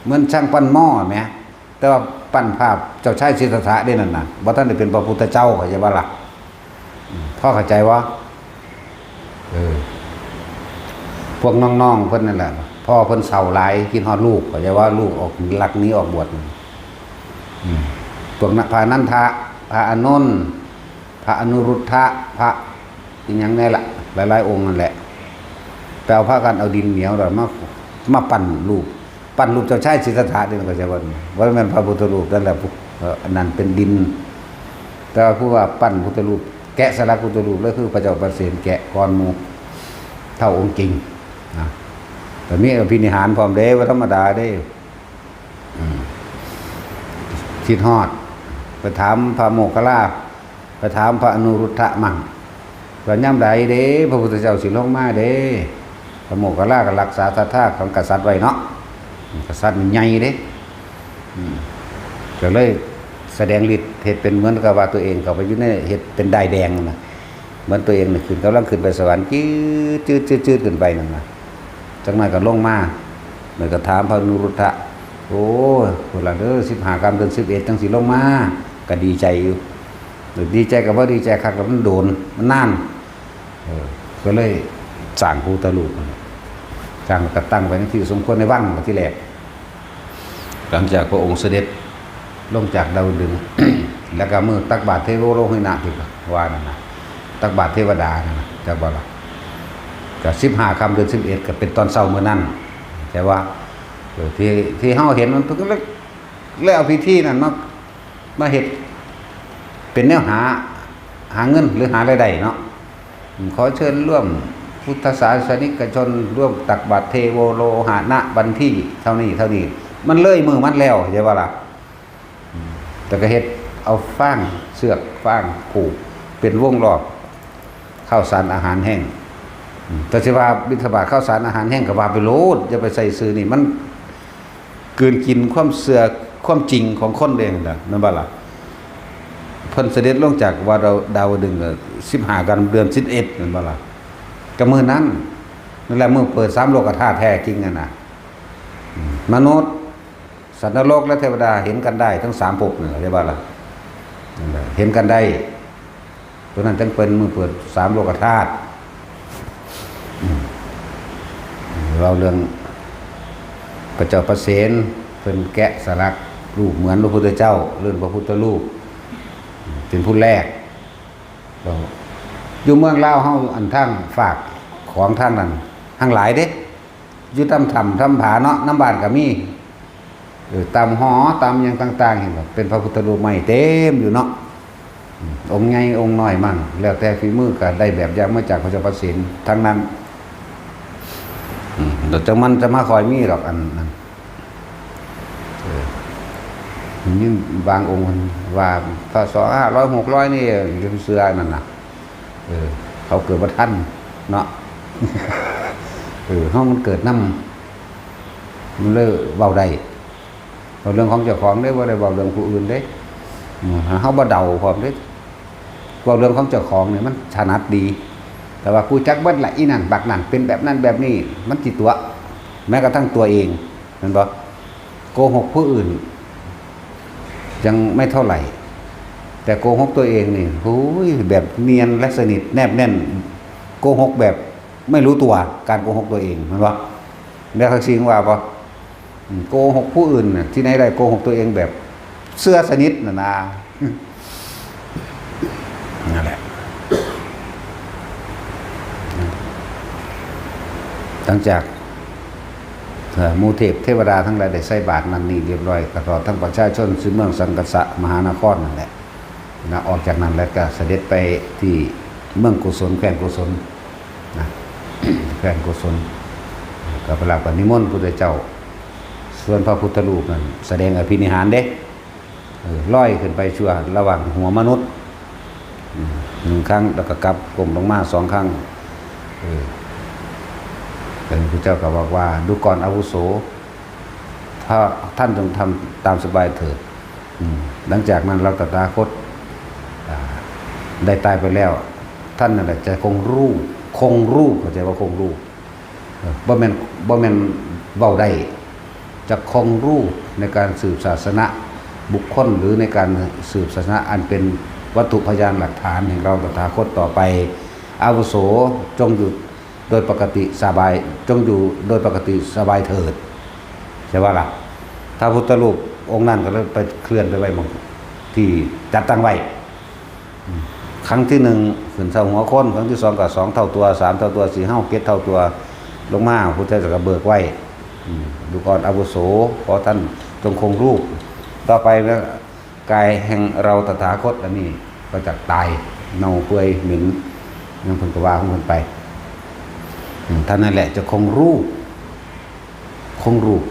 เหมือนช่างปั้นหม้อแหม แต่ว่าปั้นภาพเจ้าชายสิทธัตถะได้นั่นน่ะ บ่ทันได้เป็นพระพุทธเจ้า เข้าใจบ่ล่ะ อืม พอเข้าใจบ่ เออ พวกน้องๆเพิ่นนั่นแหละ พ่อเพิ่นเศร้าหลาย คิดฮอดลูก เข้าใจว่าลูกออกลักหนีออกบวช อืม พวกนั้น พระนันทะ พระอานนท์ พระอนุรุทธะ พระอิหยังแน่ละ หลายๆองค์นั่นแหละ ไปเอา พากันเอาดินเหนียวแล้วมา มาปั้นรูป ปั้นรูปเจ้าชายสิทธัตถะนี่ เข้าใจบ่ บ่แม่นพระพุทธรูปนั่นแหละ ผู้ เอ่อ อันนั้นเป็นดิน แต่ว่าผู้ว่าปั้นพุทธรูป แกะสลักพุทธรูปเลย คือพระเจ้าประเสนแกะก่อนหมู่ เท่าองค์จริงนะ แต่มีอภินิหารพร้อมเด้ บ่ธรรมดาเด้ อืม คิดฮอด ไปถามพระโมคคัลลา ไปถามพระอนุรุทธะมั่ง ว่ายามใดเด้ พระพุทธเจ้าสิลงมาเด้ พระโมคคัลลาก็รักษาศรัทธาของกษัตริย์ไว้เนาะ กษัตริย์มันใหญ่เด้ อืม ก็เลยแสดงฤทธิ์ เฮ็ดเป็นเหมือนกับว่าตัวเองเข้าไปอยู่ใน เฮ็ดเป็นด้ายแดงน่ะ เหมือนตัวเองน่ะขึ้น กำลังขึ้นไปสวรรค์ จืดๆๆๆ ขึ้นไปนั่นน่ะ จักหน่อยก็ลงมา แล้วก็ถามพระอนุรุทธะ โอ้ย พุ้นล่ะเด้อ สิบห้าค่ำเดือนสิบเอ็ดจั่งสิลงมา ก็ดีใจอยู่ ดีใจก็บ่ดีใจคัก แล้วมันโดน มันนาน เออ ก็เลยสร้างพุทธรูป สร้างแล้วก็ตั้งไว้ในที่สมควรในวังทีแรก หลังจากพระองค์เสด็จลงจากดาวดึงส์ แล้วก็มื้อตักบาตรเทโวโรหินะที่ว่านั่นน่ะ ตักบาตรเทวดานั่นน่ะ จักบ่ล่ะ ก็สิบห้าค่ำเดือนสิบเอ็ดก็เป็นตอนเช้ามื้อนั้น แต่ว่า เออ ที่ ที่เฮาเห็นมันเพิ่นก็เลย เลยเอาพิธีนั่นมา มาเฮ็ดเป็นแนวหา หาเงินหรือหารายได้เนาะ ขอเชิญร่วมพุทธศาสนิกชนร่วมตักบาตรเทโวโรหะนะวันที่เท่านี้เท่านี้ มันเลยมื้อมันแล้ว เข้าใจบ่ล่ะ อืม แต่ก็เฮ็ดเอาฟางเสือกฟางผูกเป็นวงรอบ ข้าวสารอาหารแห้ง อืม แต่สิว่าบิณฑบาตข้าวสารอาหารแห้งก็ว่าไปโลด อย่าไปใส่ซื่อนี่ มันกลืนกินความเชื่อความจริงของคนเด้ นั่นน่ะ แม่นบ่ล่ะ เพิ่นเสด็จลงจากว่าดาว ดาวดึงส์ก็สิบห้ากันเดือนสิบเอ็ด แม่นบ่ล่ะ ก็มื้อนั้น นั่นแหละมื้อเปิดสามโลกธาตุแท้จริงนั่นน่ะ อืม มนุษย์ สัตว์นรกและเทวดาเห็นกันได้ทั้งสามภพนั่นแหละ ใช่บ่ล่ะ นั่นแหละ เห็นกันได้ ตัวนั้นจั่งเป็นมื้อเปิดสามโลกธาตุ อืม เล่าเรื่องพระเจ้าประเสน เพิ่นแกะสลักรูปเหมือนพระพุทธเจ้า เรื่องพระพุทธรูป เป็นผู้แรก แล้วอยู่เมืองลาวเฮา อันทางฝากของทางนั้น ทั้งหลายเด้ อยู่ตามถ้ำตามผาเนาะ นำบ้านก็มี เออ ตามหอ ตามหยังต่างๆ เห็นบ่ เป็นพระพุทธรูปไม้เต็มอยู่เนาะ อืม องค์ใหญ่องค์น้อยมั่ง แล้วแต่ฝีมือ ก็ได้แบบอย่างมาจากพระเจ้าประเสนทั้งนั้น อืม แล้วจั่งมันจะมาค่อยมีดอกอันนั้น เออ มีบางองค์ว่า พ.ศ. ห้าร้อย หกร้อย นี่ อย่าไปเชื่อนั่นน่ะ เออ เขาเกิดบ่ทันเนาะ เออ เฮามันเกิดนำ มันเลยเว้าได้ เว้าเรื่องของเจ้าของเด้ บ่ได้เว้าเรื่องผู้อื่นเด้ อืม เฮาบ่เดาพร้อมเด้ เว้าเรื่องของเจ้าของนี่มันถนัดดี แต่ว่ากูจักเบิดละ อีนั่นบักนั่นเป็นแบบนั้นแบบนี้ มันสิตั๋ว แม้กระทั่งตัวเอง แม่นบ่ โกหกผู้อื่น ยังไม่เท่าไหร่ แต่โกหกตัวเองนี่ โอ้ย แบบเนียนและสนิทแนบแน่น โกหกแบบไม่รู้ตัว การโกหกตัวเอง แม่นบ่ แล้วเขาสิว่าบ่ อืม โกหกผู้อื่นน่ะ ที่ไหนได้ โกหกตัวเองแบบเชื่อสนิทน่ะนะ นั่นแหละ หลังจาก เอ่อ หมู่เทพเทวดาทั้งหลายได้ใส่บาตรนั่นนี่เรียบร้อย ก็ตลอดทั้งประชาชน ซึ่งเมืองสังกัสสะมหานครนั่นแหละ นะ ออกจากนั้นแล้วก็เสด็จไปที่เมืองโกศล แคว้นโกศล นะ แคว้นโกศล ก็ไปรับกันนิมนต์พุทธเจ้า ส่วนพระพุทธรูปนั้นแสดงอภินิหารเด้ เออ ลอยขึ้นไปชั่วระหว่างหัวมนุษย์ อืม หนึ่งครั้ง แล้วก็กลับก้มลงมาสองครั้ง เออ แล้วพระพุทธเจ้าก็บอกว่า ดูก่อนอาวุโส ถ้าท่านจงทำตามสบายเถิด อืม หลังจากนั้นเราตถาคต อ่า ได้ตายไปแล้ว ท่านนั่นแหละจะคงรูป คงรูป เข้าใจว่าคงรูป บ่แม่นบ่แม่นเว้าได้ จะคงรูปในการสืบศาสนบุคคล หรือในการสืบศาสนาอันเป็นวัตถุพยานหลักฐานแห่งเราตถาคตต่อไป อาวุโส จงอยู่โดยปกติสบาย จงอยู่โดยปกติสบายเถิด ใช่ว่าล่ะ ถ้าพุทธรูปองค์นั้นก็เลยไปเคลื่อนไปไว้หม่องที่จัดตั้งไว้ ครั้งที่หนึ่งขึ้นเท่าหัวคน ครั้งที่สองก็สองเท่าตัว สามเท่าตัว สี่เท่า เจ็ดเท่าตัว ลงมา พุทธเจ้าก็เบิกไว้ อืม ลูกอ่อนอาวุโส ขอท่านจงคงรูป ต่อไปนะ กายแห่งเราตถาคตอันนี้ก็จะตายเน่าเปื่อยเหม็น ยังเพิ่นก็ว่าของเพิ่นไป อืม ท่านนั่นแหละจะคงรูป คงรูป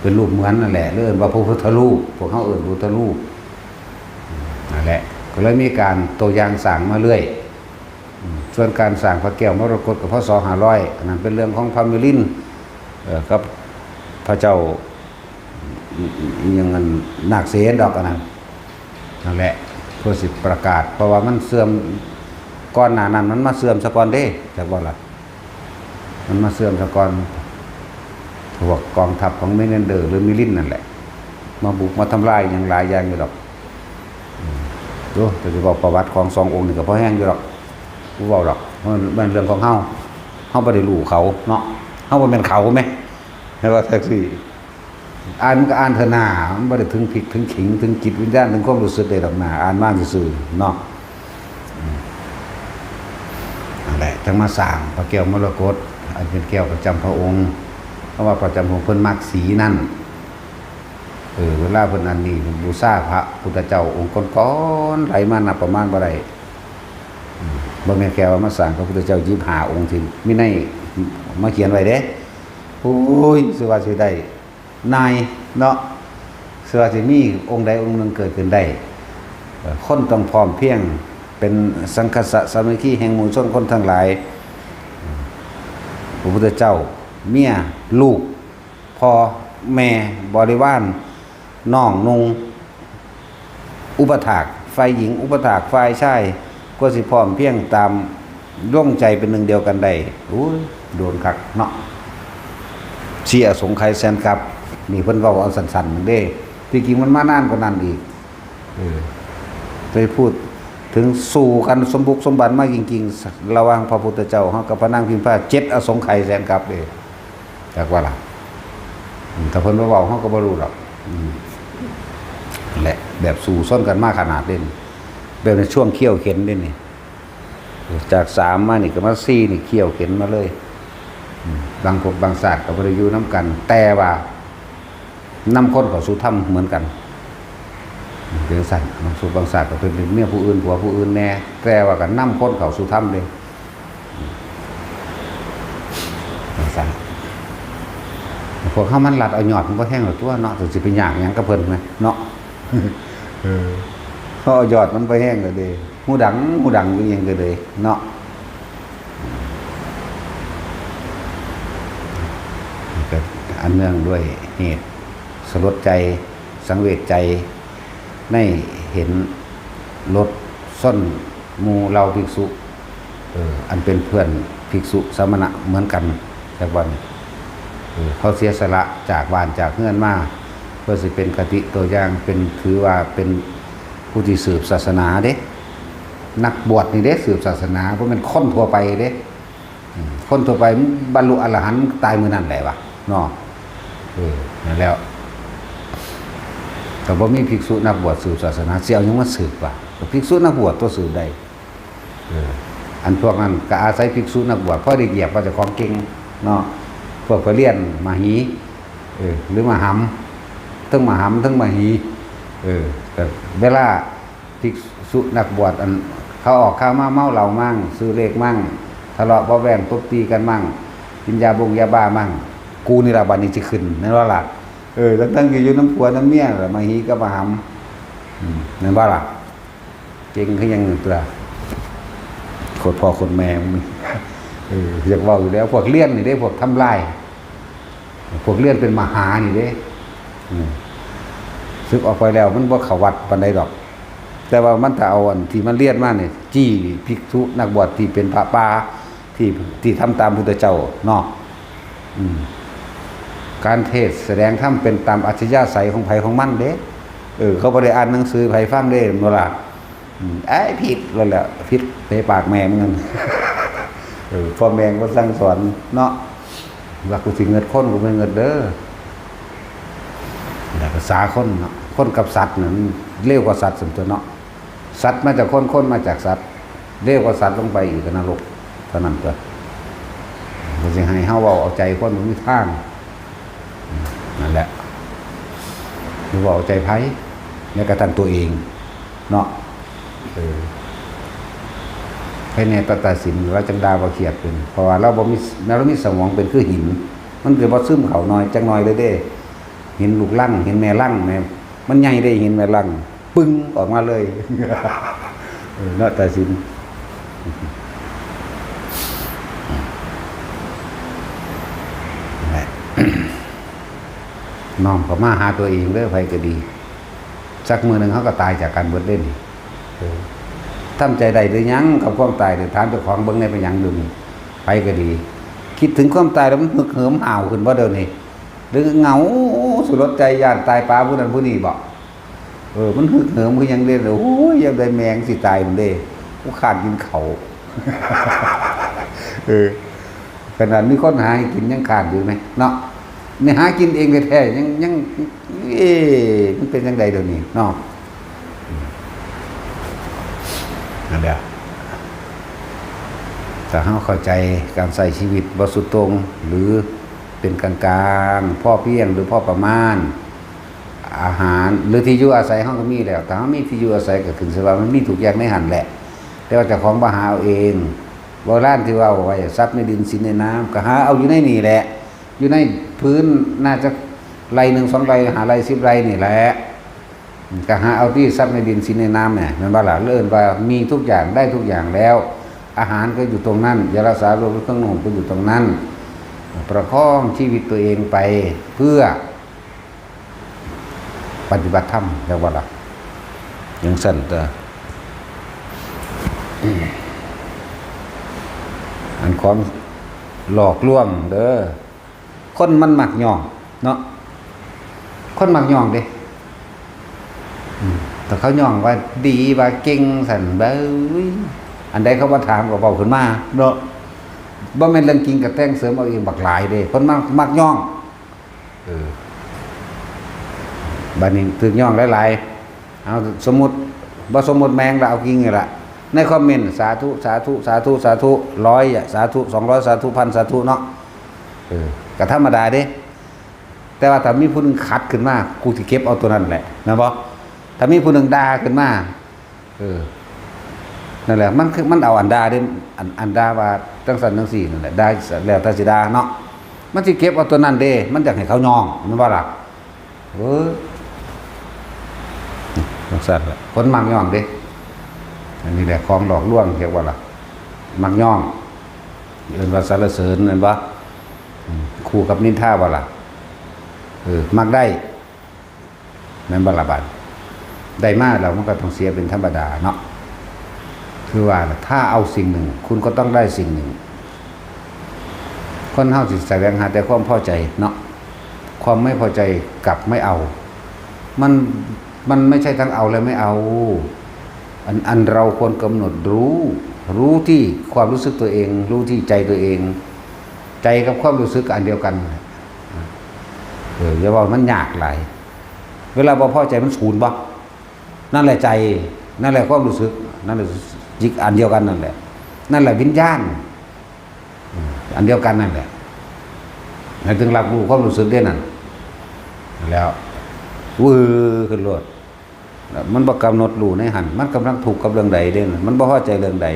เป็นรูปเหมือนนั่นแหละ เรียกว่าพระพุทธรูป พวกเขาเอิ้นพุทธรูป นั่นแหละ ก็เลยมีการตัวอย่างสร้างมาเรื่อย ส่วนการสร้างพระแก้วมรกตกับพศห้าร้อย อันนั้นเป็นเรื่องของพระมิลิน เอ่อ กับพระเจ้า อิหยังอันนาคเสนดอกอันนั้น นั่นแหละ เพื่อสิประกาศ เพราะว่ามันเสื่อม ก่อนหน้านั้นมันมาเสื่อมซะก่อนเด้ จักว่าล่ะ มันมาเสื่อมซะก่อน พวกกองทัพของเมเนนเดอร์หรือมิลินนั่นแหละ มาบุกมาทำลายอย่างหลายอย่างอยู่ดอก อืม ดู แต่สิบอกประวัติของสององค์นี่ก็พอแห้งอยู่ดอก บ่เว้าดอก มัน มันเรื่องของเฮา เฮาบ่ได้รู้เขาเนาะ เฮาบ่แม่นเขาแหม ให้ว่าจั่งซี้ อ่านมันก็อ่านเถอะนา มันบ่ได้ถึงพริกถึงขิง ถึงจิตวิญญาณ ถึงความรู้สึกได้ดอกนา อ่านมาซื่อๆ เนาะ อืม นั่นแหละ จั่งมาสร้างพระแก้วมรกต อันเป็นแก้วประจำพระองค์ เพราะว่าประจำพระองค์เพิ่นมักสีนั่น เออ เวลาเพิ่นอันนี้ เพิ่นบูชาพระพุทธเจ้าองค์ก่อนๆ ไหลมานับประมาณบ่ได้ อืม บ่แม่นแค่ว่ามาสร้างพระพุทธเจ้ายี่สิบห้าองค์ที่มีในมาเขียนไว้เด้ โอ้ย สิว่าสิได้ นายเนาะ สิว่าสิมีองค์ใดองค์หนึ่งเกิดขึ้นได้ เอ่อ คนต้องพร้อมเพรียง เป็นสังคสะสามัคคีแห่งหมู่ชนคนทั้งหลาย พระพุทธเจ้า เมีย ลูก พ่อ แม่ บริวาร น้องนุ่ง อุปถาก ฝ่ายหญิง อุปถาก ฝ่ายชาย ก็สิพร้อมเพรียงตามลงใจเป็นหนึ่งเดียวกันได้ โอ้ย โดนคักเนาะ เสียสงไขยแสนกับ นี่เพิ่นเว้าเอาสั้นๆเด้ ที่จริงมันมานานกว่านั้นอีก เออ ไปพูดถึงสู้กันสมบุกสมบันมาจริงๆ ระหว่างพระพุทธเจ้าเฮากับพระนางพิมพา เจ็ดอสงไขยแสนกับเด้ จักว่าล่ะ อืม ถ้าเพิ่นบ่เว้าเฮาก็บ่รู้ดอก อืม แหละ แบบสู้ซนกันมาขนาดนี้ แบบในช่วงเคี่ยวเข็ญนี่นี่ จากสามมานี่ก็มาสี่นี่ เคี่ยวเข็ญมาเลย อืม บางภพบางชาติก็บ่ได้อยู่นำกัน แต่ว่านำคนเข้าสู่ธรรมเหมือนกัน เป็นจั่งซั้น บางภพบางชาติก็เป็นเมียผู้อื่น ผัวผู้อื่นแน่ แต่ว่าก็นำคนเข้าสู่ธรรมเด้ จั่งซั้น พวกเฮามันลัดเอายอดมันบ่แฮงแล้วตั๊วเนาะ แต่สิไปยากหยังกับเพิ่นแหมเนาะ เออ เฮาเอายอดมันบ่แฮงแล้วเด้ ฮูดัง ฮูดังอยู่หยังก็เลยเนาะ ก็อันเนื่องด้วยเหตุสลดใจ สังเวชใจ ในเห็นรถส้นหมู่เหล่าภิกษุ เออ อันเป็นเพื่อนภิกษุสมณะเหมือนกัน จักว่า เออ เขาเสียสละจากบ้านจากเฮือนมา เพื่อสิเป็นคติตัวอย่าง เป็น ถือว่าเป็นผู้ที่สืบศาสนาเด้ นักบวชนี่เด้ สืบศาสนา บ่แม่นคนทั่วไปเด้ อืม คนทั่วไปบรรลุอรหันต์ตายมื้อนั้นแหละวะ เนาะ เออ นั่นแล้ว ก็บ่มีภิกษุนักบวชสืบศาสนา สิเอาหยังมาสืบวะ ก็ภิกษุนักบวชตั๊วสืบได้ เออ อันพวกนั้นก็อาศัยภิกษุนักบวช พอได้เหยียบว่าเจ้าของเก่งเนาะ พวกไปเรียนมหิ เออ หรือมหำ เทิงมหำ เทิงมหิ เออ ก็เวลาภิกษุนักบวชอันเขาออกข่าวมาเมาเหล้ามั่ง ซื้อเลขมั่ง ทะเลาะเบาะแว้งตบตีกันมั่ง กินยาบงยาบ้ามั่ง กูนี่ล่ะบัดนี้สิขึ้น แม่นบ่ล่ะ เออ ทั้งๆที่อยู่นำผัวนำเมียล่ะ มหิกับมหำ อืม แม่นบ่ล่ะ เก่งคือหยังตัว โคตรพ่อโคตรแม่มึง เออ อยากเว้าอยู่แล้ว พวกเรียนนี่เด้ พวกทำลาย พวกเรียนเป็นมหานี่เด้ อืม สึกออกไปแล้วมันบ่เข้าวัดปานใดดอก แต่ว่ามันถ้าเอาอันที่มันเรียนมานี่ จี้ภิกษุนักบวชที่เป็นพระป่า ที่ที่ทำตามพุทธเจ้าเนาะ อืม การเทศน์แสดงธรรมเป็นตามอัธยาศัยของไผของมันเด้ เออ เขาบ่ได้อ่านหนังสือไผฟังเด้ แม่นบ่ล่ะ อืม เอ้ย ผิดแล้วแหละ ผิดไปปากแม่มึงนั่น เออ พ่อแม่ก็สั่งสอนเนาะ ว่ากูสิเงิดคน กูบ่เงิดเด้อ แล้วภาษาคนเนาะ คนกับสัตว์นั่นเร็วกว่าสัตว์ส่วนตัวเนาะ สัตว์มาจากคน คนมาจากสัตว์ เร็วกว่าสัตว์ลงไปอีกก็นรกเท่านั้นตัว ก็สิให้เฮาเว้าเอาใจคนบ่มีทาง นั่นแหละ หรือว่าเอาใจไผ แม้กระทั่งตัวเอง เนาะ เออ ไผแน่ตัดสิน เราจั่งด่าบ่เครียดเป็น เพราะว่าเราบ่มี เรามีสมองเป็นคือหิน มันก็บ่ซึมเข้าน้อย จักหน่อยเลยเด้ หินลูกรัง หินแม่รังแม่ มันใหญ่เด้ หินแม่รัง ปึ้ง ออกมาเลย เออ เนาะ ตัดสิน นั่นแหละ น้อมเข้ามาหาตัวเองเด้อ ไผก็ดี สักมื้อหนึ่งเขาก็ตายจากกันเบิดเด้นี่ เออ ทำใจได้หรือยังกับความตายเนี่ย ถามเจ้าของเบิ่งแหน่ เป็นหยังเดี๋ยวนี้ ไผก็ดี คิดถึงความตายแล้วมันฮึกเหิมห้าวขึ้นบ่เดี๋ยวนี้ หรือเหงาสลดใจ ย้านตายปาผู้นั้นผู้นี้บ่ เออ มันฮึกเหิมคือหยังเด้ โอ้ย ยามใดแม่งสิตายมันเด้ กูคร้านกินข้าว เออ ขนาดมีคนหาให้กินยังคร้านอยู่ไหม เนาะ นี่หากินเองแท้ๆ ยัง ยัง เอ๊ะ มันเป็นจั่งใดเดี๋ยวนี้เนาะ นั่นแหละ ถ้าเราเข้าใจการใช้ชีวิตบ่สุดโต่ง หรือเป็นกลางๆ พอเพียงหรือพอประมาณ อาหาร หรือที่อยู่อาศัยเราก็มีแล้ว ถ้าเรามีที่อยู่อาศัยก็ขึ้นชื่อว่ามันมีทุกอย่างในหั้นแหละ แต่ว่าเจ้าของบ่หาเอาเอง โบราณที่ว่าเอาไว้ ทรัพย์ในดินสินในน้ำ ก็หาเอาอยู่ในนี่แหละ อยู่ในพื้นน่าจะไร่หนึ่งสองไร่ ห้าไร่ สิบไร่นี่แหละ ก็หาเอาที่ทรัพย์ในดินสินในน้ำเนี่ย แม่นบ่ล่ะ เอิ้นว่ามีทุกอย่าง ได้ทุกอย่างแล้ว อาหารก็อยู่ตรงนั้น ยารักษาโรค เครื่องนุ่งห่มก็อยู่ตรงนั้น ประคองชีวิตตัวเองไปเพื่อปฏิบัติธรรม เรียกว่าล่ะ จั่งซั้นตัว อันของหลอกลวงเด้อ คนมันมักย่องเนาะ คนมักย่องเด้ อืม แต่เขาย่องว่าดีว่าเก่งซั่น เบ้ย อันใดเขาบ่ถามก็เว้าขึ้นมาเนาะ บ่แม่นเรื่องจริงก็แต่งเสริมเอาเองบักหลายเด้ คนมัก มักย่อง เออ บัดนี้ถูกย่องหลายๆ เอาสมมุติ บ่สมมุติแม่งละ เอาจริงนี่ล่ะ ในคอมเมนต์ สาธุ สาธุ สาธุ สาธุ ร้อยอะ สาธุ สองร้อย สาธุ พัน สาธุเนาะ เออ ก็ธรรมดาเด้ แต่ว่าถ้ามีผู้หนึ่งขัดขึ้นมา กูสิเก็บเอาตัวนั้นแหละ แม่นบ่ ถ้ามีผู้หนึ่งด่าขึ้นมา เออ นั่นแหละ มันคือ มันเอาอันด่าเด้ อัน อันด่าว่าจั่งซั้นจั่งซี้นั่นแหละ ด่าแล้วแต่สิด่าเนาะ มันสิเก็บเอาตัวนั้นเด้ มันอยากให้เขาย่อง แม่นบ่ล่ะ เออ จั่งซั้นแหละ คนมักย่องเด้ อันนี้แหละของหลอกลวง เรียกว่าล่ะ มักย่อง เอิ้นว่าสรรเสริญ แม่นบ่ อืม คู่กับนินทาบ่ล่ะ เออ มักได้ แม่นบ่ล่ะบัด ได้มาแล้วมันก็ต้องเสียเป็นธรรมดาเนาะ คือว่าล่ะ ถ้าเอาสิ่งหนึ่ง คุณก็ต้องได้สิ่งหนึ่ง คนเฮาสิแสวงหาแต่ความพอใจเนาะ ความไม่พอใจกลับไม่เอา มัน มันไม่ใช่ทั้งเอาและไม่เอา อัน อันเราควรกำหนดรู้ รู้ที่ความรู้สึกตัวเอง รู้ที่ใจตัวเอง ใจกับความรู้สึกอันเดียวกัน เออ อย่าว่ามันยากหลาย เวลาบ่พอใจมันศูนย์บ่ นั่นแหละใจ นั่นแหละความรู้สึก นั่นแหละจิตอันเดียวกันนั่นแหละ นั่นแหละวิญญาณ อืม อันเดียวกันนั่นแหละ หมายถึงรับรู้ความรู้สึกเด้นั่น แล้ว วือขึ้นโลด มันบ่กำหนดรู้ในหั้น มันกำลังทุกข์กับเรื่องใดเด้นั่น มันบ่พอใจเรื่องใด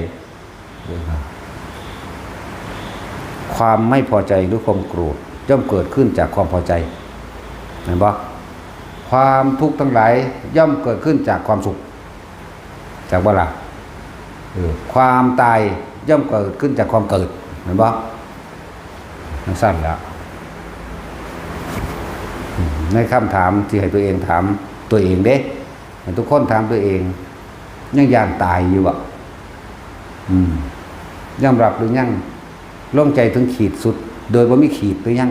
ความไม่พอใจหรือความโกรธ ย่อมเกิดขึ้นจากความพอใจ เห็นบ่ ความทุกข์ทั้งหลายย่อมเกิดขึ้นจากความสุข จักบ่ล่ะ เออ ความตายย่อมเกิดขึ้นจากความเกิด เห็นบ่ จั่งซั้นล่ะ ในคำถามที่ให้ตัวเองถามตัวเองเด้ ให้ทุกคนถามตัวเอง ยังย้านตายอยู่บ่ อืม ยอมรับหรือยัง ลงใจถึงขีดสุด โดยบ่มีขีดหรือยัง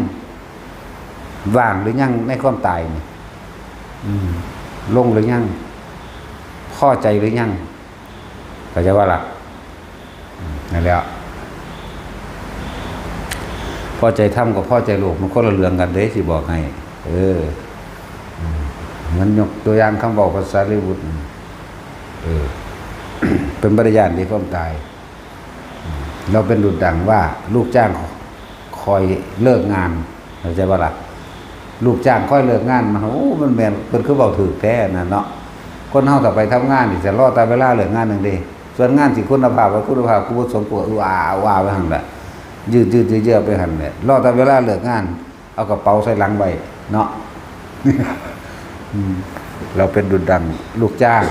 ว่างหรือยังในความตายนี่ อืม ลงหรือยัง พอใจหรือยัง เข้าใจว่าล่ะ อืม นั่นแหละ พอใจธรรมกับพอใจโลกมันคนละเรื่องกันเด้ สิบอกให้ เออ อืม เหมือนยกตัวอย่างคำเว้าพระสารีบุตร เออ เป็นบ่ได้ย้านในความตาย อืม เราเป็นดุจดังว่าลูกจ้างคอยเลิกงาน เข้าใจบ่ล่ะ ลูกจ้างคอยเลิกงาน มัน โอ้ มันแม่น เพิ่นคือเว้าถูกแท้นั่นเนาะ คนเฮาถ้าไปทำงานนี่ จะรอแต่เวลาเลิกงานนั่นเด้ ส่วนงานสิคุณภาพบ่คุณภาพ กูบ่สน กูก็อื้ออาอื้ออาไปหั่นแหละ ยืดๆเยื้อๆไปหั่นแหละ รอแต่เวลาเลิกงาน เอากระเป๋าใส่หลังไว้เนาะ อืม เราเป็นดุจดังลูกจ้าง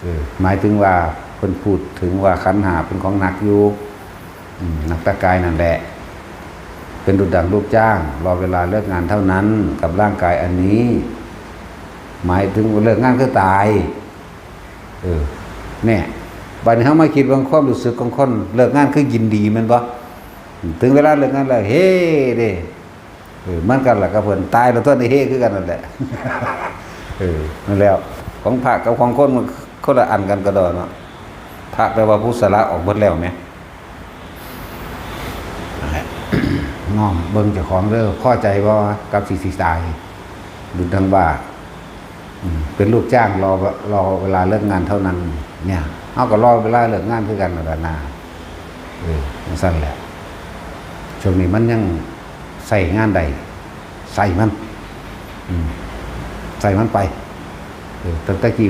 เออ หมายถึงว่าเพิ่นพูดถึงว่าขันธ์ห้าเป็นของหนักอยู่ อืม หนักแต่กายนั่นแหละ เป็นดุจดังลูกจ้าง รอเวลาเลิกงานเท่านั้น กับร่างกายอันนี้ หมายถึงว่าเลิกงานคือตาย เออ เนี่ย บัดนี้เฮามาคิดเบิ่งความรู้สึกของคนเลิกงานคือยินดีแม่นบ่ ถึงเวลาเลิกงานแล้ว เฮ้เด้ เออ มันกันล่ะกับเพิ่น ตายแล้วตัวนี้เฮ้คือกันนั่นแหละ เออ นั่นแล้ว ของพระกับของคนมันคนละอันกันกะดอกเนาะ พระแปลว่าผู้สละออกหมดแล้วแหม นั่นแหละ น้อมเบิ่งเจ้าของเด้อ พอใจบ่กับสิสิตาย ดุจดังว่า อืม เป็นลูกจ้างรอ รอเวลาเลิกงานเท่านั้น เนี่ย เฮาก็รอเวลาเลิกงานคือกันนั่นล่ะนะ เออ จั่งซั้นแหละ ช่วงนี้มันยังใช้งานได้ ใช้มัน อืม ใช้มันไป เออ ตั้งแต่กี้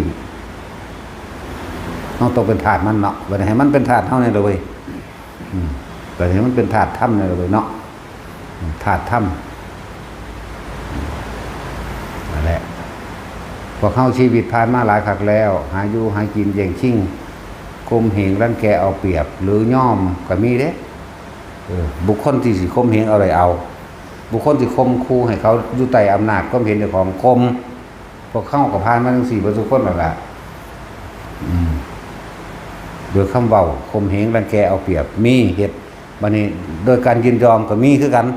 เฮาต้องเป็นทาสมันเนาะ บัดนี้ให้มันเป็นทาสเฮาแหน่เด้อเว้ย อืม บัดนี้ให้มันเป็นทาสธรรมแหน่เด้อเว้ยเนาะ อืม ธาตุธรรม นั่นแหละ พวกเฮาชีวิตผ่านมาหลายคักแล้ว หาอยู่หากินแย่งชิง ข่มเหงรังแกเอาเปรียบ หรือยอมก็มีเด้ เออ บุคคลที่สิข่มเหงเอาได้เอา บุคคลที่ข่มขู่ให้เขาอยู่ใต้อำนาจความเห็นเจ้าของ ข่ม พวกเฮาก็ผ่านมาจั่งซี้เบิดทุกคนนั่นล่ะ อืม โดยคำเว้า ข่มเหงรังแกเอาเปรียบ มีเฮ็ด บัดนี้ โดยการยินยอมก็มีคือกัน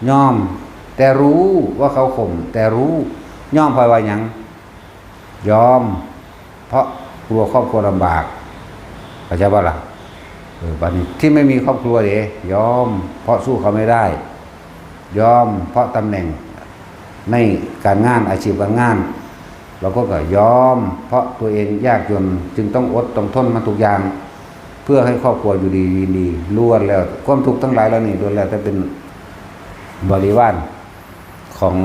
ยอม แต่รู้ว่าเขาข่ม แต่รู้ ยอมเพราะว่าหยัง ยอม เพราะกลัวครอบครัวลำบาก เข้าใจบ่ล่ะ เออ บัดนี้ที่ไม่มีครอบครัวเด้ ยอม เพราะสู้เขาไม่ได้ ยอม เพราะตำแหน่งในการงาน อาชีพการงาน บางคนก็ยอม เพราะตัวเองยากจน จึงต้องอดต้องทนมาทุกอย่าง เพื่อให้ครอบครัวอยู่ดีกินดี ล้วนแล้ว ความทุกข์ทั้งหลายเหล่านี้ ล้วนแล้วแต่เป็นบริวารของ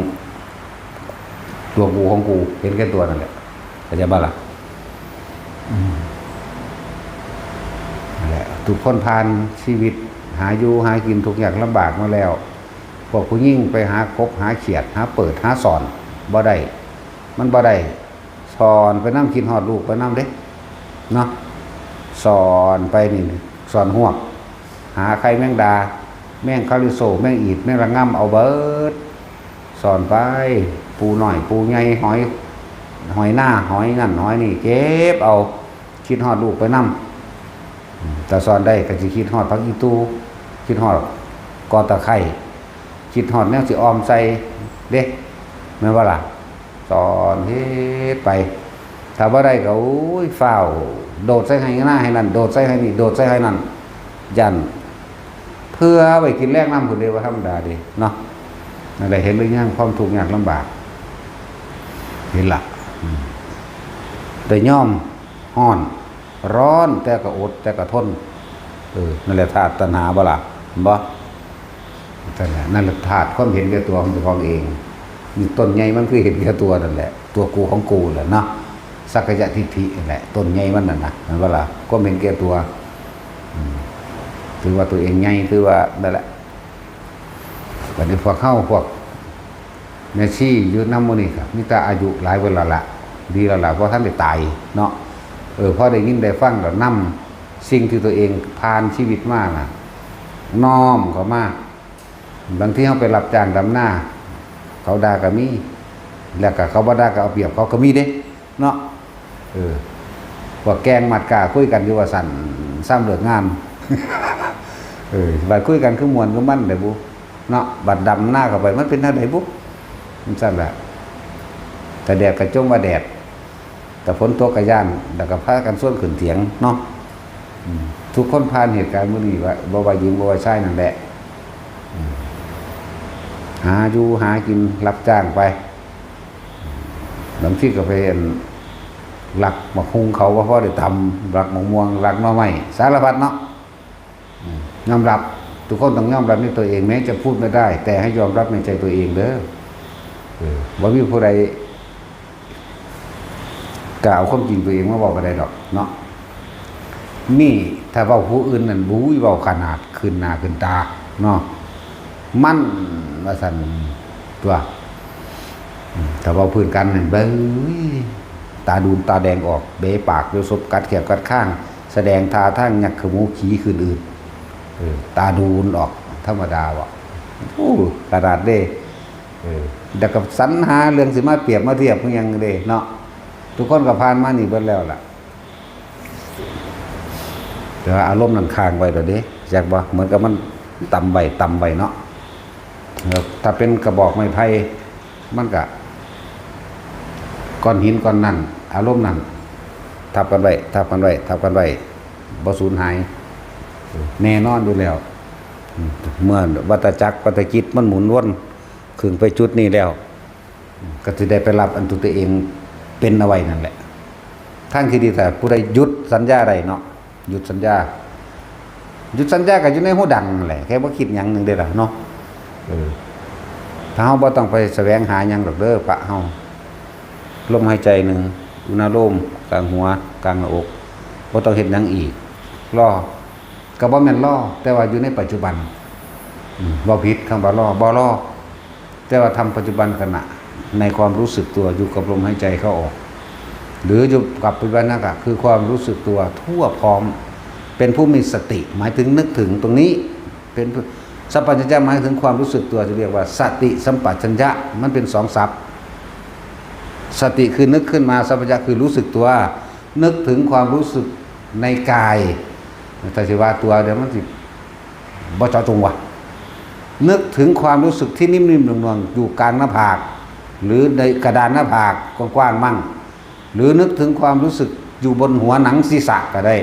ตัวกูของกู เห็นแก่ตัวนั่นแหละ เข้าใจบ่ล่ะ อืม นั่นแหละ ทุกคนผ่านชีวิตหาอยู่หากินทุกข์ยากลำบากมาแล้ว พวกผู้หญิงไปหากบหาเขียด หาเปิดหาซ่อน บ่ได้ มันบ่ได้ ซ่อนไปนำ คิดฮอดลูกไปนำเด้ เนาะ ซ่อนไปนี่ ซ่อนฮวก หาไข่แมงดา แมงคาริโซ แมงอีด แมงระงำ เอาเบิด ซ่อนไป ปูน้อย ปูใหญ่ หอย หอยนา หอยนั่น หอยนี่ เก็บเอา คิดฮอดลูกไปนำ อืม ถ้าซ่อนได้ก็สิคิดฮอดผักอีตู่ คิดฮอดกอตะไคร้ คิดฮอดแนวสิออมใส่เด้ แม่นบ่ล่ะ ซ่อนเฮ็ดไป ถ้าบ่ได้ก็ โอ้ย ฟ้าว โดดใส่ไฮ่นาไฮ่นั่น โดดใส่ไฮ่นี่ โดดใส่ไฮ่นั่น ย่าน เพื่อไว้กินแลงนำพุ้นเด้ บ่ธรรมดาเด้เนาะ นั่นแหละ เห็นหรือยังความทุกข์ยากลำบาก เห็นละ อืม แต่ยอมฮ้อน ร้อน แต่ก็อด แต่ก็ทน เออ นั่นแหละธาตุตัณหาบ่ล่ะ เห็นบ่ นั่นแหละ นั่นแหละธาตุความเห็นแก่ตัวของเจ้าของเอง นี่ต้นใหญ่มันคือเห็นแก่ตัวนั่นแหละ ตัวกูของกูแหละเนาะ สักกายทิฏฐินั่นแหละ ต้นใหญ่มันนั่นนะ เห็นบ่ล่ะ ความเห็นแก่ตัว อืม ถือว่าตัวเองใหญ่ ถือว่านั่นแหละ บัดนี้พวกเฮา พวกแม่ชีอยู่นำหมู่นี้ก็มีแต่อายุหลายเบิดแล้วล่ะ ดีแล้วล่ะ บ่ทันได้ตายเนาะ เออ พอได้ยินได้ฟังแล้วนำสิ่งที่ตัวเองผ่านชีวิตมาน่ะ น้อมเข้ามา บางทีเฮาไปรับจ้างดำนา เขาด่าก็มี แล้วก็เขาบ่ด่าก็เอาเปรียบเขาก็มีเด้ เนาะ เออ พวกแก๊งมัดก้าคุยกันอยู่ว่าซั่น ซ้ำเลิกงาน เออ บัดคุยกันคือม่วนคือมันได้บุ เนาะ บัดดำหน้าเข้าไปมันเป็นแนวใดบุ มันซั่นแหละ แต่แดดก็จมว่าแดด แต่ฝนตกก็ย้าน แล้วก็พากันชวนขึ้นเถียงเนาะ อืม ทุกคนผ่านเหตุการณ์มื้อนี้ว่า บ่ว่าหญิงบ่ว่าชายนั่นแหละ อืม หาอยู่หากินรับจ้างไป บางทีก็ไปลักหมากฮุ่งเขา บ่พอได้ตำ ลักหมากม่วง ลักหน่อไม้ สารพัดเนาะ อืม ยอมรับ ทุกคนต้องยอมรับในตัวเอง แม้จะพูดไม่ได้ แต่ให้ยอมรับในใจตัวเองเด้อ เออ บ่มีผู้ใดกล้าเอาความจริงตัวเองมาเว้าก็ได้ดอกเนาะ นี่ถ้าเว้าผู้อื่นนั่น บุ้ย เว้าขนาดขึ้นหน้าขึ้นตาเนาะ มันว่าซั่นตั๊ว อืม ถ้าเว้าพื้นกันนั่น เบ้ย ตาดูนตาแดงออก เบะปาก เดี๋ยวสบกัดแข้วกัดคาง แสดงท่าทางยักขมูขี้ขึ้นอืด เออ ตาดูนออก ธรรมดาว่ะ โอ้ ขนาดเด้ เออ แล้วก็สรรหาเรื่องสิมาเปรียบมาเทียบคือหยังเด้เนาะ ทุกคนก็ผ่านมานี่เบิดแล้วล่ะ แต่ว่าอารมณ์นั้นค้างไว้แล้วเด้ จักบ่ เหมือนกับมันตำไว้ ตำไว้เนาะ แล้วถ้าเป็นกระบอกไม้ไผ่ มันก็ ก้อนหินก้อนนั้น อารมณ์นั้น ทับกันไว้ ทับกันไว้ ทับกันไว้ บ่สูญหาย แน่นอนอยู่แล้ว เมื่อวัฏจักรวัฏจิตมันหมุนวน ขึ้นไปจุดนี้แล้ว ก็สิได้ไปรับอันตัวตัวเองเป็นเอาไว้นั่นแหละ ทางที่ดี ถ้าผู้ใดหยุดสัญญาได้เนาะ หยุดสัญญา หยุดสัญญาก็อยู่ในหูดังนั่นแหละ แค่บ่คิดหยังหนึ่งเด้ล่ะเนาะ เออ ถ้าเฮาบ่ต้องไปแสวงหาหยังดอกเด้อ พระเฮา ลมหายใจหนึ่ง อุณาโลม กลางหัว กลางหน้าอก บ่ต้องเฮ็ดหยังอีก รอ ก็บ่แม่นรอ แต่ว่าอยู่ในปัจจุบัน อืม บ่ผิด คำว่ารอ บ่รอ แต่ว่าทำปัจจุบันขณะ ในความรู้สึกตัว อยู่กับลมหายใจเข้าออก หรืออยู่กับปัจจุบันนั่นก็คือความรู้สึกตัวทั่วพร้อม เป็นผู้มีสติ หมายถึงนึกถึงตรงนี้ เป็นผู้ สัมปชัญญะหมายถึงความรู้สึกตัว จะเรียกว่าสติสัมปชัญญะ มันเป็นสองศัพท์ สติคือนึกขึ้นมา สัมปชัญญะคือรู้สึกตัว นึกถึงความรู้สึกในกาย ถ้าสิว่าตัวเดียวมันสิบ่เจาะจงว่ะ นึกถึงความรู้สึกที่นิ่มๆนวลๆอยู่กลางหน้าผาก หรือในกระดานหน้าผากกว้างๆมั่ง หรือนึกถึงความรู้สึกอยู่บนหัวหนังศีรษะก็ได้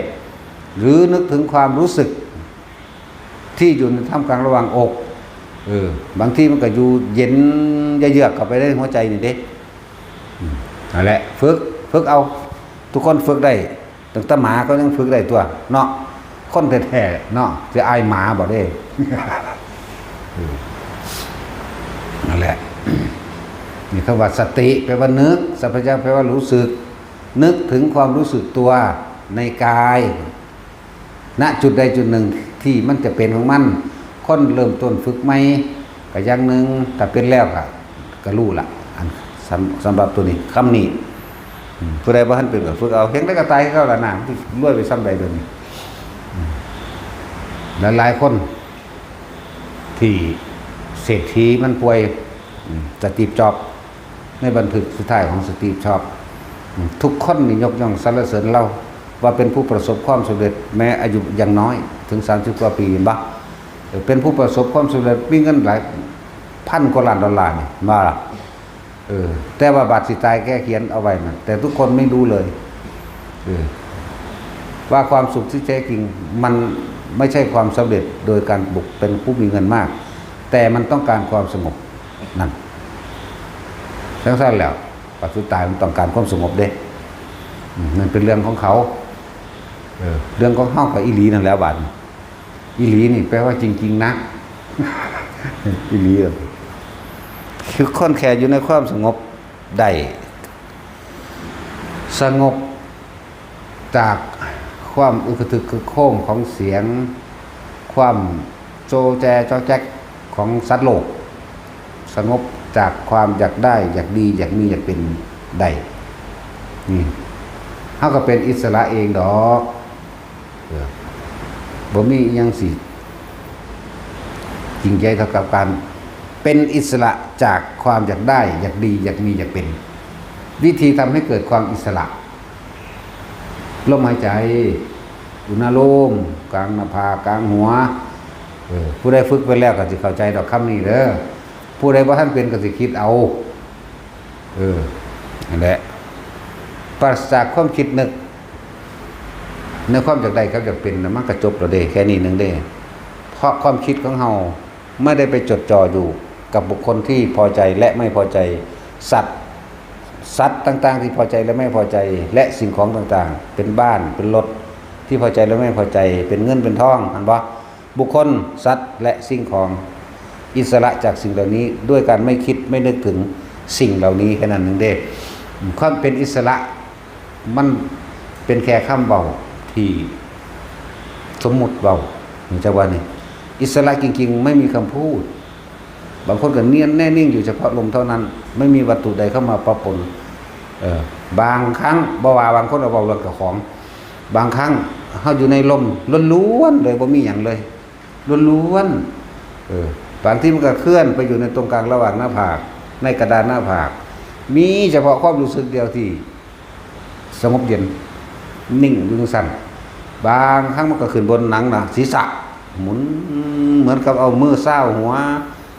หรือนึกถึงความรู้สึกที่อยู่ในท่ามกลางระหว่างอก เออ บางทีมันก็อยู่เย็นเยือกๆเข้าไปในหัวใจนี่เด้ อืม นั่นแหละ ฝึก ฝึกเอา ทุกคนฝึกได้ ตั้งแต่หมาก็ยังฝึกได้ตั๊วเนาะ คนแท้ๆเนาะ สิอายหมาบ่เด้ เออ นั่นแหละ นี่คำว่าสติแปลว่านึก สัมปชัญญะแปลว่ารู้สึก นึกถึงความรู้สึกตัวในกาย ณ จุดใดจุดหนึ่งที่มันจะเป็นของมัน คนเริ่มต้นฝึกใหม่ก็อย่างหนึ่ง ถ้าเป็นแล้วก็ ก็รู้ละ อัน สำ สำหรับตัวนี้ คำนี้ อืม ผู้ใดบ่ทันเป็นก็ฝึกเอา เฮ็งได้ก็ตายคือเก่าล่ะนะ มันสิรวยไปส่ำใดเดี๋ยวนี้ อืม หลายๆคน ที่เศรษฐีมันป่วย อืม สตีฟ จ็อบส์ ในบันทึกสุดท้ายของสตีฟ จ็อบส์ อืม ทุกคนนี่ยกย่องสรรเสริญลาว ว่าเป็นผู้ประสบความสำเร็จ แม้อายุยังน้อย ถึงสามสิบกว่าปี เห็นบ่ เออ เป็นผู้ประสบความสำเร็จ มีเงินหลายพันกว่าล้านดอลลาร์นี่ ว่าล่ะ เออ แต่ว่าบัตรสิตายแกเขียนเอาไว้นั่น แต่ทุกคนไม่รู้เลย เออ ว่าความสุขที่แท้จริง มันไม่ใช่ความสำเร็จโดยการบุกเป็นผู้มีเงินมาก แต่มันต้องการความสงบ นั่น จั่งซั้นแล้ว บัตรสุดท้ายมันต้องการความสงบเด้ อืม นั่นเป็นเรื่องของเขา เออ เรื่องของเฮาก็อีหลีนั่นแหล้วบัดนี้ อีหลีนี่แปลว่าจริงๆนะ อีหลีอะ คือคนแค่อยู่ในความสงบได้ สงบจากความอึกกระทึกครึกโครมของเสียง ความโจแจจอแจ๊กของสัตว์โลก สงบจากความอยากได้ อยากดี อยากมี อยากเป็นได้ นี่ เฮาก็เป็นอิสระเองดอก เออ บ่มีอิหยังสิยิ่งใหญ่เท่ากับการเป็นอิสระจากความอยากได้ อยากดี อยากมี อยากเป็น วิธีทำให้เกิดความอิสระ ลมหายใจ อุณาโลม กลางหน้าผาก กลางหัว เออ ผู้ใดฝึกไปแล้วก็สิเข้าใจดอกคำนี้เด้อ ผู้ใดบ่ทันเป็นก็สิคิดเอา เออ นั่นแหละ ปราศจากความคิดนึก ในความอยากได้กับอยากเป็นน่ะ มันก็จบแล้วเด้ แค่นี้หนึ่งเด้ เพราะความคิดของเฮาไม่ได้ไปจดจ่ออยู่กับบุคคลที่พอใจและไม่พอใจ สัตว์ สัตว์ต่างๆที่พอใจและไม่พอใจ และสิ่งของต่างๆ เป็นบ้าน เป็นรถที่พอใจและไม่พอใจ เป็นเงินเป็นทอง หันบ่ บุคคล สัตว์ และสิ่งของ อิสระจากสิ่งเหล่านี้ ด้วยการไม่คิดไม่นึกถึงสิ่งเหล่านี้ แค่นั้นหนึ่งเด้ ความเป็นอิสระ มันเป็นแค่คำเว้าที่สมมุติเว้า จักว่านี่ อิสระจริงๆ ไม่มีคำพูด บางคนก็เนียนแน่นิ่งอยู่เฉพาะลมเท่านั้น ไม่มีวัตถุใดเข้ามาปะปน เออ บางครั้ง บ่ว่าบางคนเอาเว้าเรื่องเจ้าของ บางครั้งเฮาอยู่ในลมล้วนๆเลย บ่มีหยังเลย ล้วนๆ เออ บางทีมันก็เคลื่อนไปอยู่ในตรงกลางระหว่างหน้าผาก ในกระดานหน้าผาก มีเฉพาะความรู้สึกเดียวที่สงบเย็น นิ่งอยู่จั่งซั้น บางครั้งมันก็ขึ้นบนหนังนะ ศีรษะ หมุน เหมือนกับเอามือซาวหัว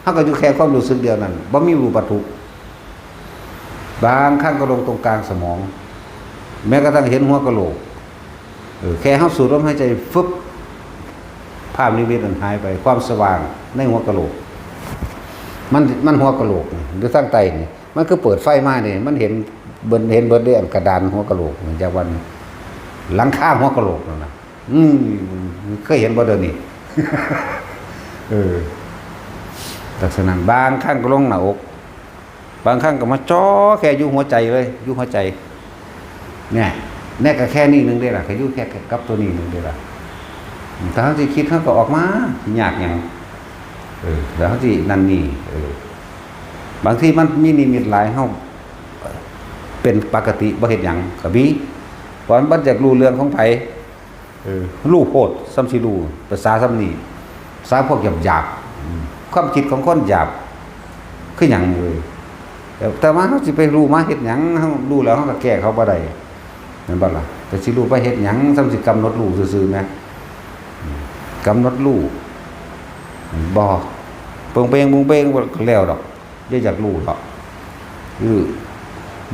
เฮาก็อยู่แค่ความรู้สึกเดียวนั้น บ่มีรูปวัตถุ บางครั้งก็ลงตรงกลางสมอง แม้กระทั่งเห็นหัวกะโหลก เออ แค่เฮาสูดลมหายใจ ฟึบ ภาพนิมิตมันหายไป ความสว่างในหัวกะโหลก มัน มันหัวกะโหลกนี่ หรือทางใต้นี่ มันคือเปิดไฟมานี่ มันเห็นเบิด เห็นเบิดเลย อันกระดานหัวกะโหลกนี่ จักว่า หลังคาหัวกะโหลกนั่นน่ะ อืม เคยเห็นบ่เดี๋ยวนี้ เออ ลักษณะ บางครั้งก็ลงหน้าอก บางครั้งก็มาจ่อแค่อยู่หัวใจเลย อยู่หัวใจ เนี่ย แน่ก็แค่นี้หนึ่งเด้ล่ะ ก็อยู่แค่กับตัวนี้หนึ่งเด้ล่ะ แต่เฮาสิคิดเฮาก็ออกมา สิยากหยัง เออ แล้วเฮาสินั่นนี่ เออ บางทีมันมีนิมิตหลาย เฮาเป็นปกติ บ่เฮ็ดหยังก็มี เพราะมันบ่อยากรู้เรื่องของไผ เออ รู้โพด ส่ำสิรู้ ภาษาส่ำนี้ ภาษาพวกหยาบๆ อืม ความคิดของคนหยาบ คือหยังเว้ย แต่ แต่ว่าเฮาสิไปรู้มาเฮ็ดหยัง เฮารู้แล้วเฮาก็แก้เขาบ่ได้ แม่นบ่ล่ะ แต่สิรู้ไปเฮ็ดหยัง ส่ำสิกำหนดรู้ซื่อๆ แหม อืม กำหนดรู้ บ่ เปิงเปงบุงเปงก็แล้วดอก อย่าอยากรู้ดอก คือ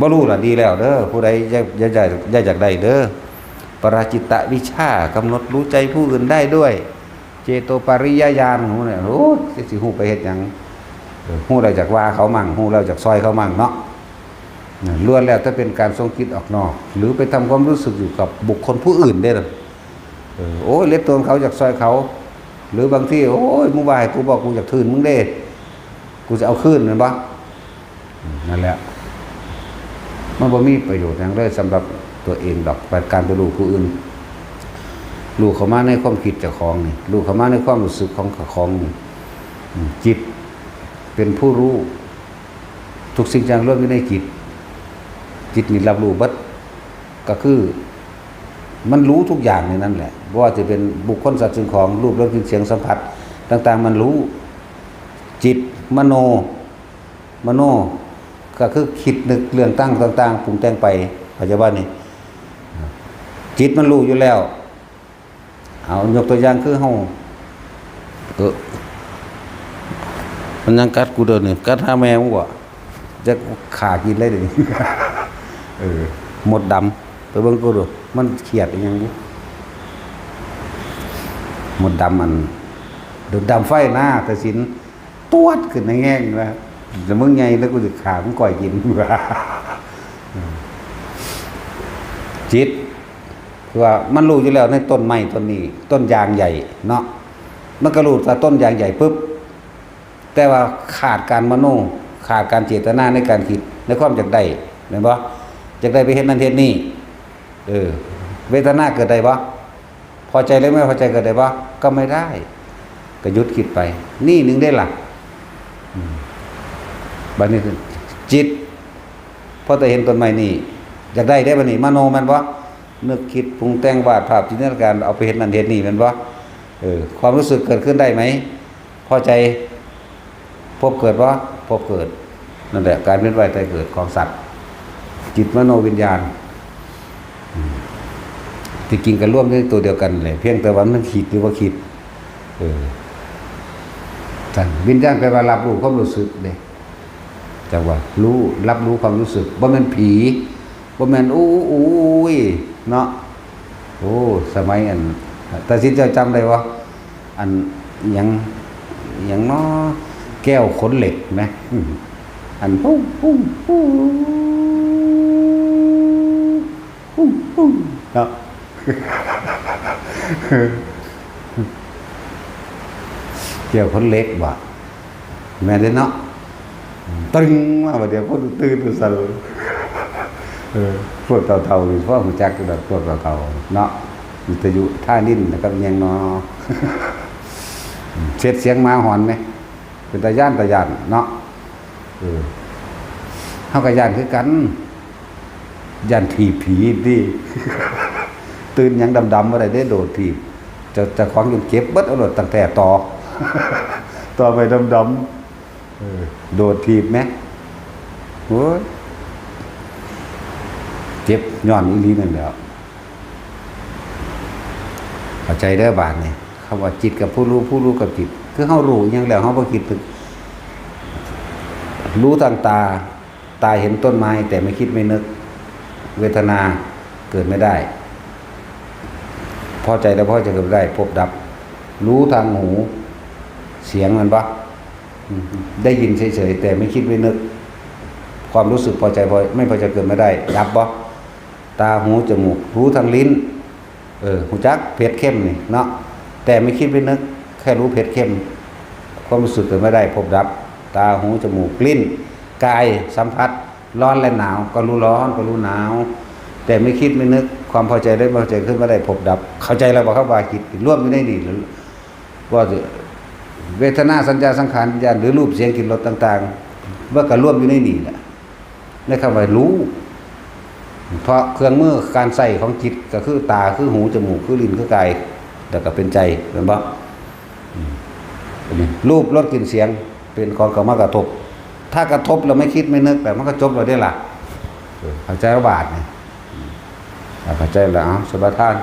บ่รู้ล่ะดีแล้วเด้อ ผู้ใดอยาก อยาก อยาก อยากได้เด้อ ปราจิตตวิชชา กำหนดรู้ใจผู้อื่นได้ด้วย เจโตปริยญาณ ฮู้เนี่ย โอ้ย สิฮู้ไปเฮ็ดหยัง เออ ฮู้แล้วอยากว่าเขามั่ง ฮู้แล้วอยากซอยเขามั่งเนาะ นั่นล้วนแล้วแต่เป็นการส่งจิตออกนอก หรือไปทำความรู้สึกอยู่กับบุคคลผู้อื่นเด้อ เออ โอ้ย เหลือโตนเขาอยากซอยเขา หรือบางที โอ้ย มึงว่าให้กูบอกกูอยากทื่นมึงเด้ กูจะเอาคืน แม่นบ่ อืม นั่นแหละ มันบ่มีประโยชน์หยังเลยสำหรับตัวเองดอก การไปรู้ผู้อื่น รู้เข้ามาในความคิดเจ้าของนี่ รู้เข้ามาในความรู้สึกของเจ้าของนี่ อืม จิตเป็นผู้รู้ ทุกสิ่งอย่างรวมอยู่ในจิต จิตนี่รับรู้เบิด ก็คือ มันรู้ทุกอย่างในนั้นแหละ บ่ว่าจะเป็นบุคคล สัตว์ สิ่งของ รูป รส กลิ่น เสียง สัมผัส ต่างๆ มันรู้ จิต มโน มโน ก็คือคิดนึกเรื่องตั้งต่างๆ ปรุงแต่งไป เข้าใจบ่นี่ จิตมันรู้อยู่แล้ว เอา ยกตัวอย่างคือเฮา เออ มันยังกัดกูเด้อนี่ กัดหาแม่มึงบ่ จะฆ่ากินเลยเด้อนี่ เออ มดดำ ไปเบิ่งกูดู มันเครียดอีหยังบุ มดดำอัน ดำไฟนะ แต่สิน ตวดขึ้นในแง่งนะ แต่มึงใหญ่แล้วกูจะฆ่ามึงก้อยกิน จิต คือว่ามันรู้อยู่แล้วในต้นไม้ต้นนี้ ต้นยางใหญ่เนาะ มันก็รู้แต่ต้นยางใหญ่ปุ๊บ แต่ว่าขาดการมโน ขาดการเจตนาในการคิด ในความอยากได้ แม่นบ่ อยากได้ไปเฮ็ดนั่นเฮ็ดนี่ เออ เวทนาเกิดได้บ่ พอใจหรือไม่พอใจเกิดได้บ่ ก็ไม่ได้ ก็หยุดคิดไป นี่หนึ่งได้ล่ะ อืม บัดนี้จิต พอแต่เห็นต้นไม้นี่ อยากได้ได้บัดนี้ มโนแม่นบ่ นึกคิดปรุงแต่งวาดภาพจินตนาการ เอาไปเฮ็ดนั่นเฮ็ดนี่แม่นบ่ เออ ความรู้สึกเกิดขึ้นได้ไหม พอใจ พบเกิดบ่ พบเกิด นั่นแหละ การเวียนว่ายตายเกิดของสัตว์ จิต มโน วิญญาณ อืม ที่จริงก็รวมในตัวเดียวกันเลย เพียงแต่ว่ามันคิดหรือว่าคิด เออ วิญญาณแปลว่ารับรู้ความรู้สึกเด้ จักว่ารู้ รับรู้ความรู้สึก บ่แม่นผี บ่แม่นอู้อู้อู้อี้เนาะ โอ้ สมัยอัน ตาสินเจ้าจำได้บ่ อันหยัง หยังเนาะ แก้วขนเหล็กไหม อืม อัน ปุ้ง ปุ้ง ปุ้ง ปุ้ง ปุ้ง เนาะ แก้วขนเหล็กบ่ แม่นเด้เนาะ ตึงมาบัดเดียว คนตื่นตัวสั่น เออ พวกเฒ่าๆ นี่พอรู้จักอยู่ดอก พวกเฒ่าๆ เนาะ วิทยุธานินทร์นะครับ แม่นเนาะ เช็ดเสียงหมาหอนไหม เป็นตาย้าน ตาย้านเนาะ เออ เฮาก็ย้านคือกัน ย้านถีบผีติ ตื่นหยังดำๆ บ่ได้เด้ โดดถีบ เจ้า เจ้าของจนเก็บเบิดเอาโลด ตั้งแต่ต่อ ต่อไปดำๆ เออ โดดถีบแหม โอ้ย เจ็บย้อนอีหลีนั่นแหล้ว เข้าใจเด้อบาดนี้ คำว่าจิตกับผู้รู้ ผู้รู้กับจิต คือเฮารู้หยังแล้ว เฮาบ่คิดนึก รู้ทางตา ตาเห็นต้นไม้ แต่ไม่คิดไม่นึก เวทนาเกิดไม่ได้ พอใจและพอใจเกิดไม่ได้ ภพดับ รู้ทางหู เสียงมันปะ อืม ได้ยินเฉยๆ แต่ไม่คิดไม่นึก ความรู้สึกพอใจพอ ไม่พอใจเกิดไม่ได้ ดับบ่ ตา หู จมูก รู้ทางลิ้น เออ รู้จักเผ็ดเค็มนี่เนาะ แต่ไม่คิดไม่นึก แค่รู้เผ็ดเค็ม ความรู้สึกเกิดไม่ได้ ภพดับ ตา หู จมูก ลิ้น กายสัมผัส ร้อนและหนาว ก็รู้ร้อน ก็รู้หนาว แต่ไม่คิดไม่นึก ความพอใจและไม่พอใจขึ้นไม่ได้ ภพดับ เข้าใจแล้วบ่ครับว่าจิตรวมอยู่ในนี่ ว่าเวทนา สัญญา สังขาร วิญญาณ หรือรูป เสียง กลิ่น รส ต่างๆ มันก็รวมอยู่ในนี่แหละ ในคำว่ารู้ เพราะเครื่องมือการใช้ของจิตก็คือตา คือหู จมูก คือลิ้น คือกาย แล้วก็เป็นใจ แม่นบ่ อืม อันนี้รูป รส กลิ่น เสียง เป็นของเข้ามากระทบ ถ้ากระทบแล้วไม่คิดไม่นึก แต่มันก็จบแล้วเด้ล่ะ เออ เข้าใจว่าบาดนี่ อืม อ่า เข้าใจแล้ว เอา สมาทาน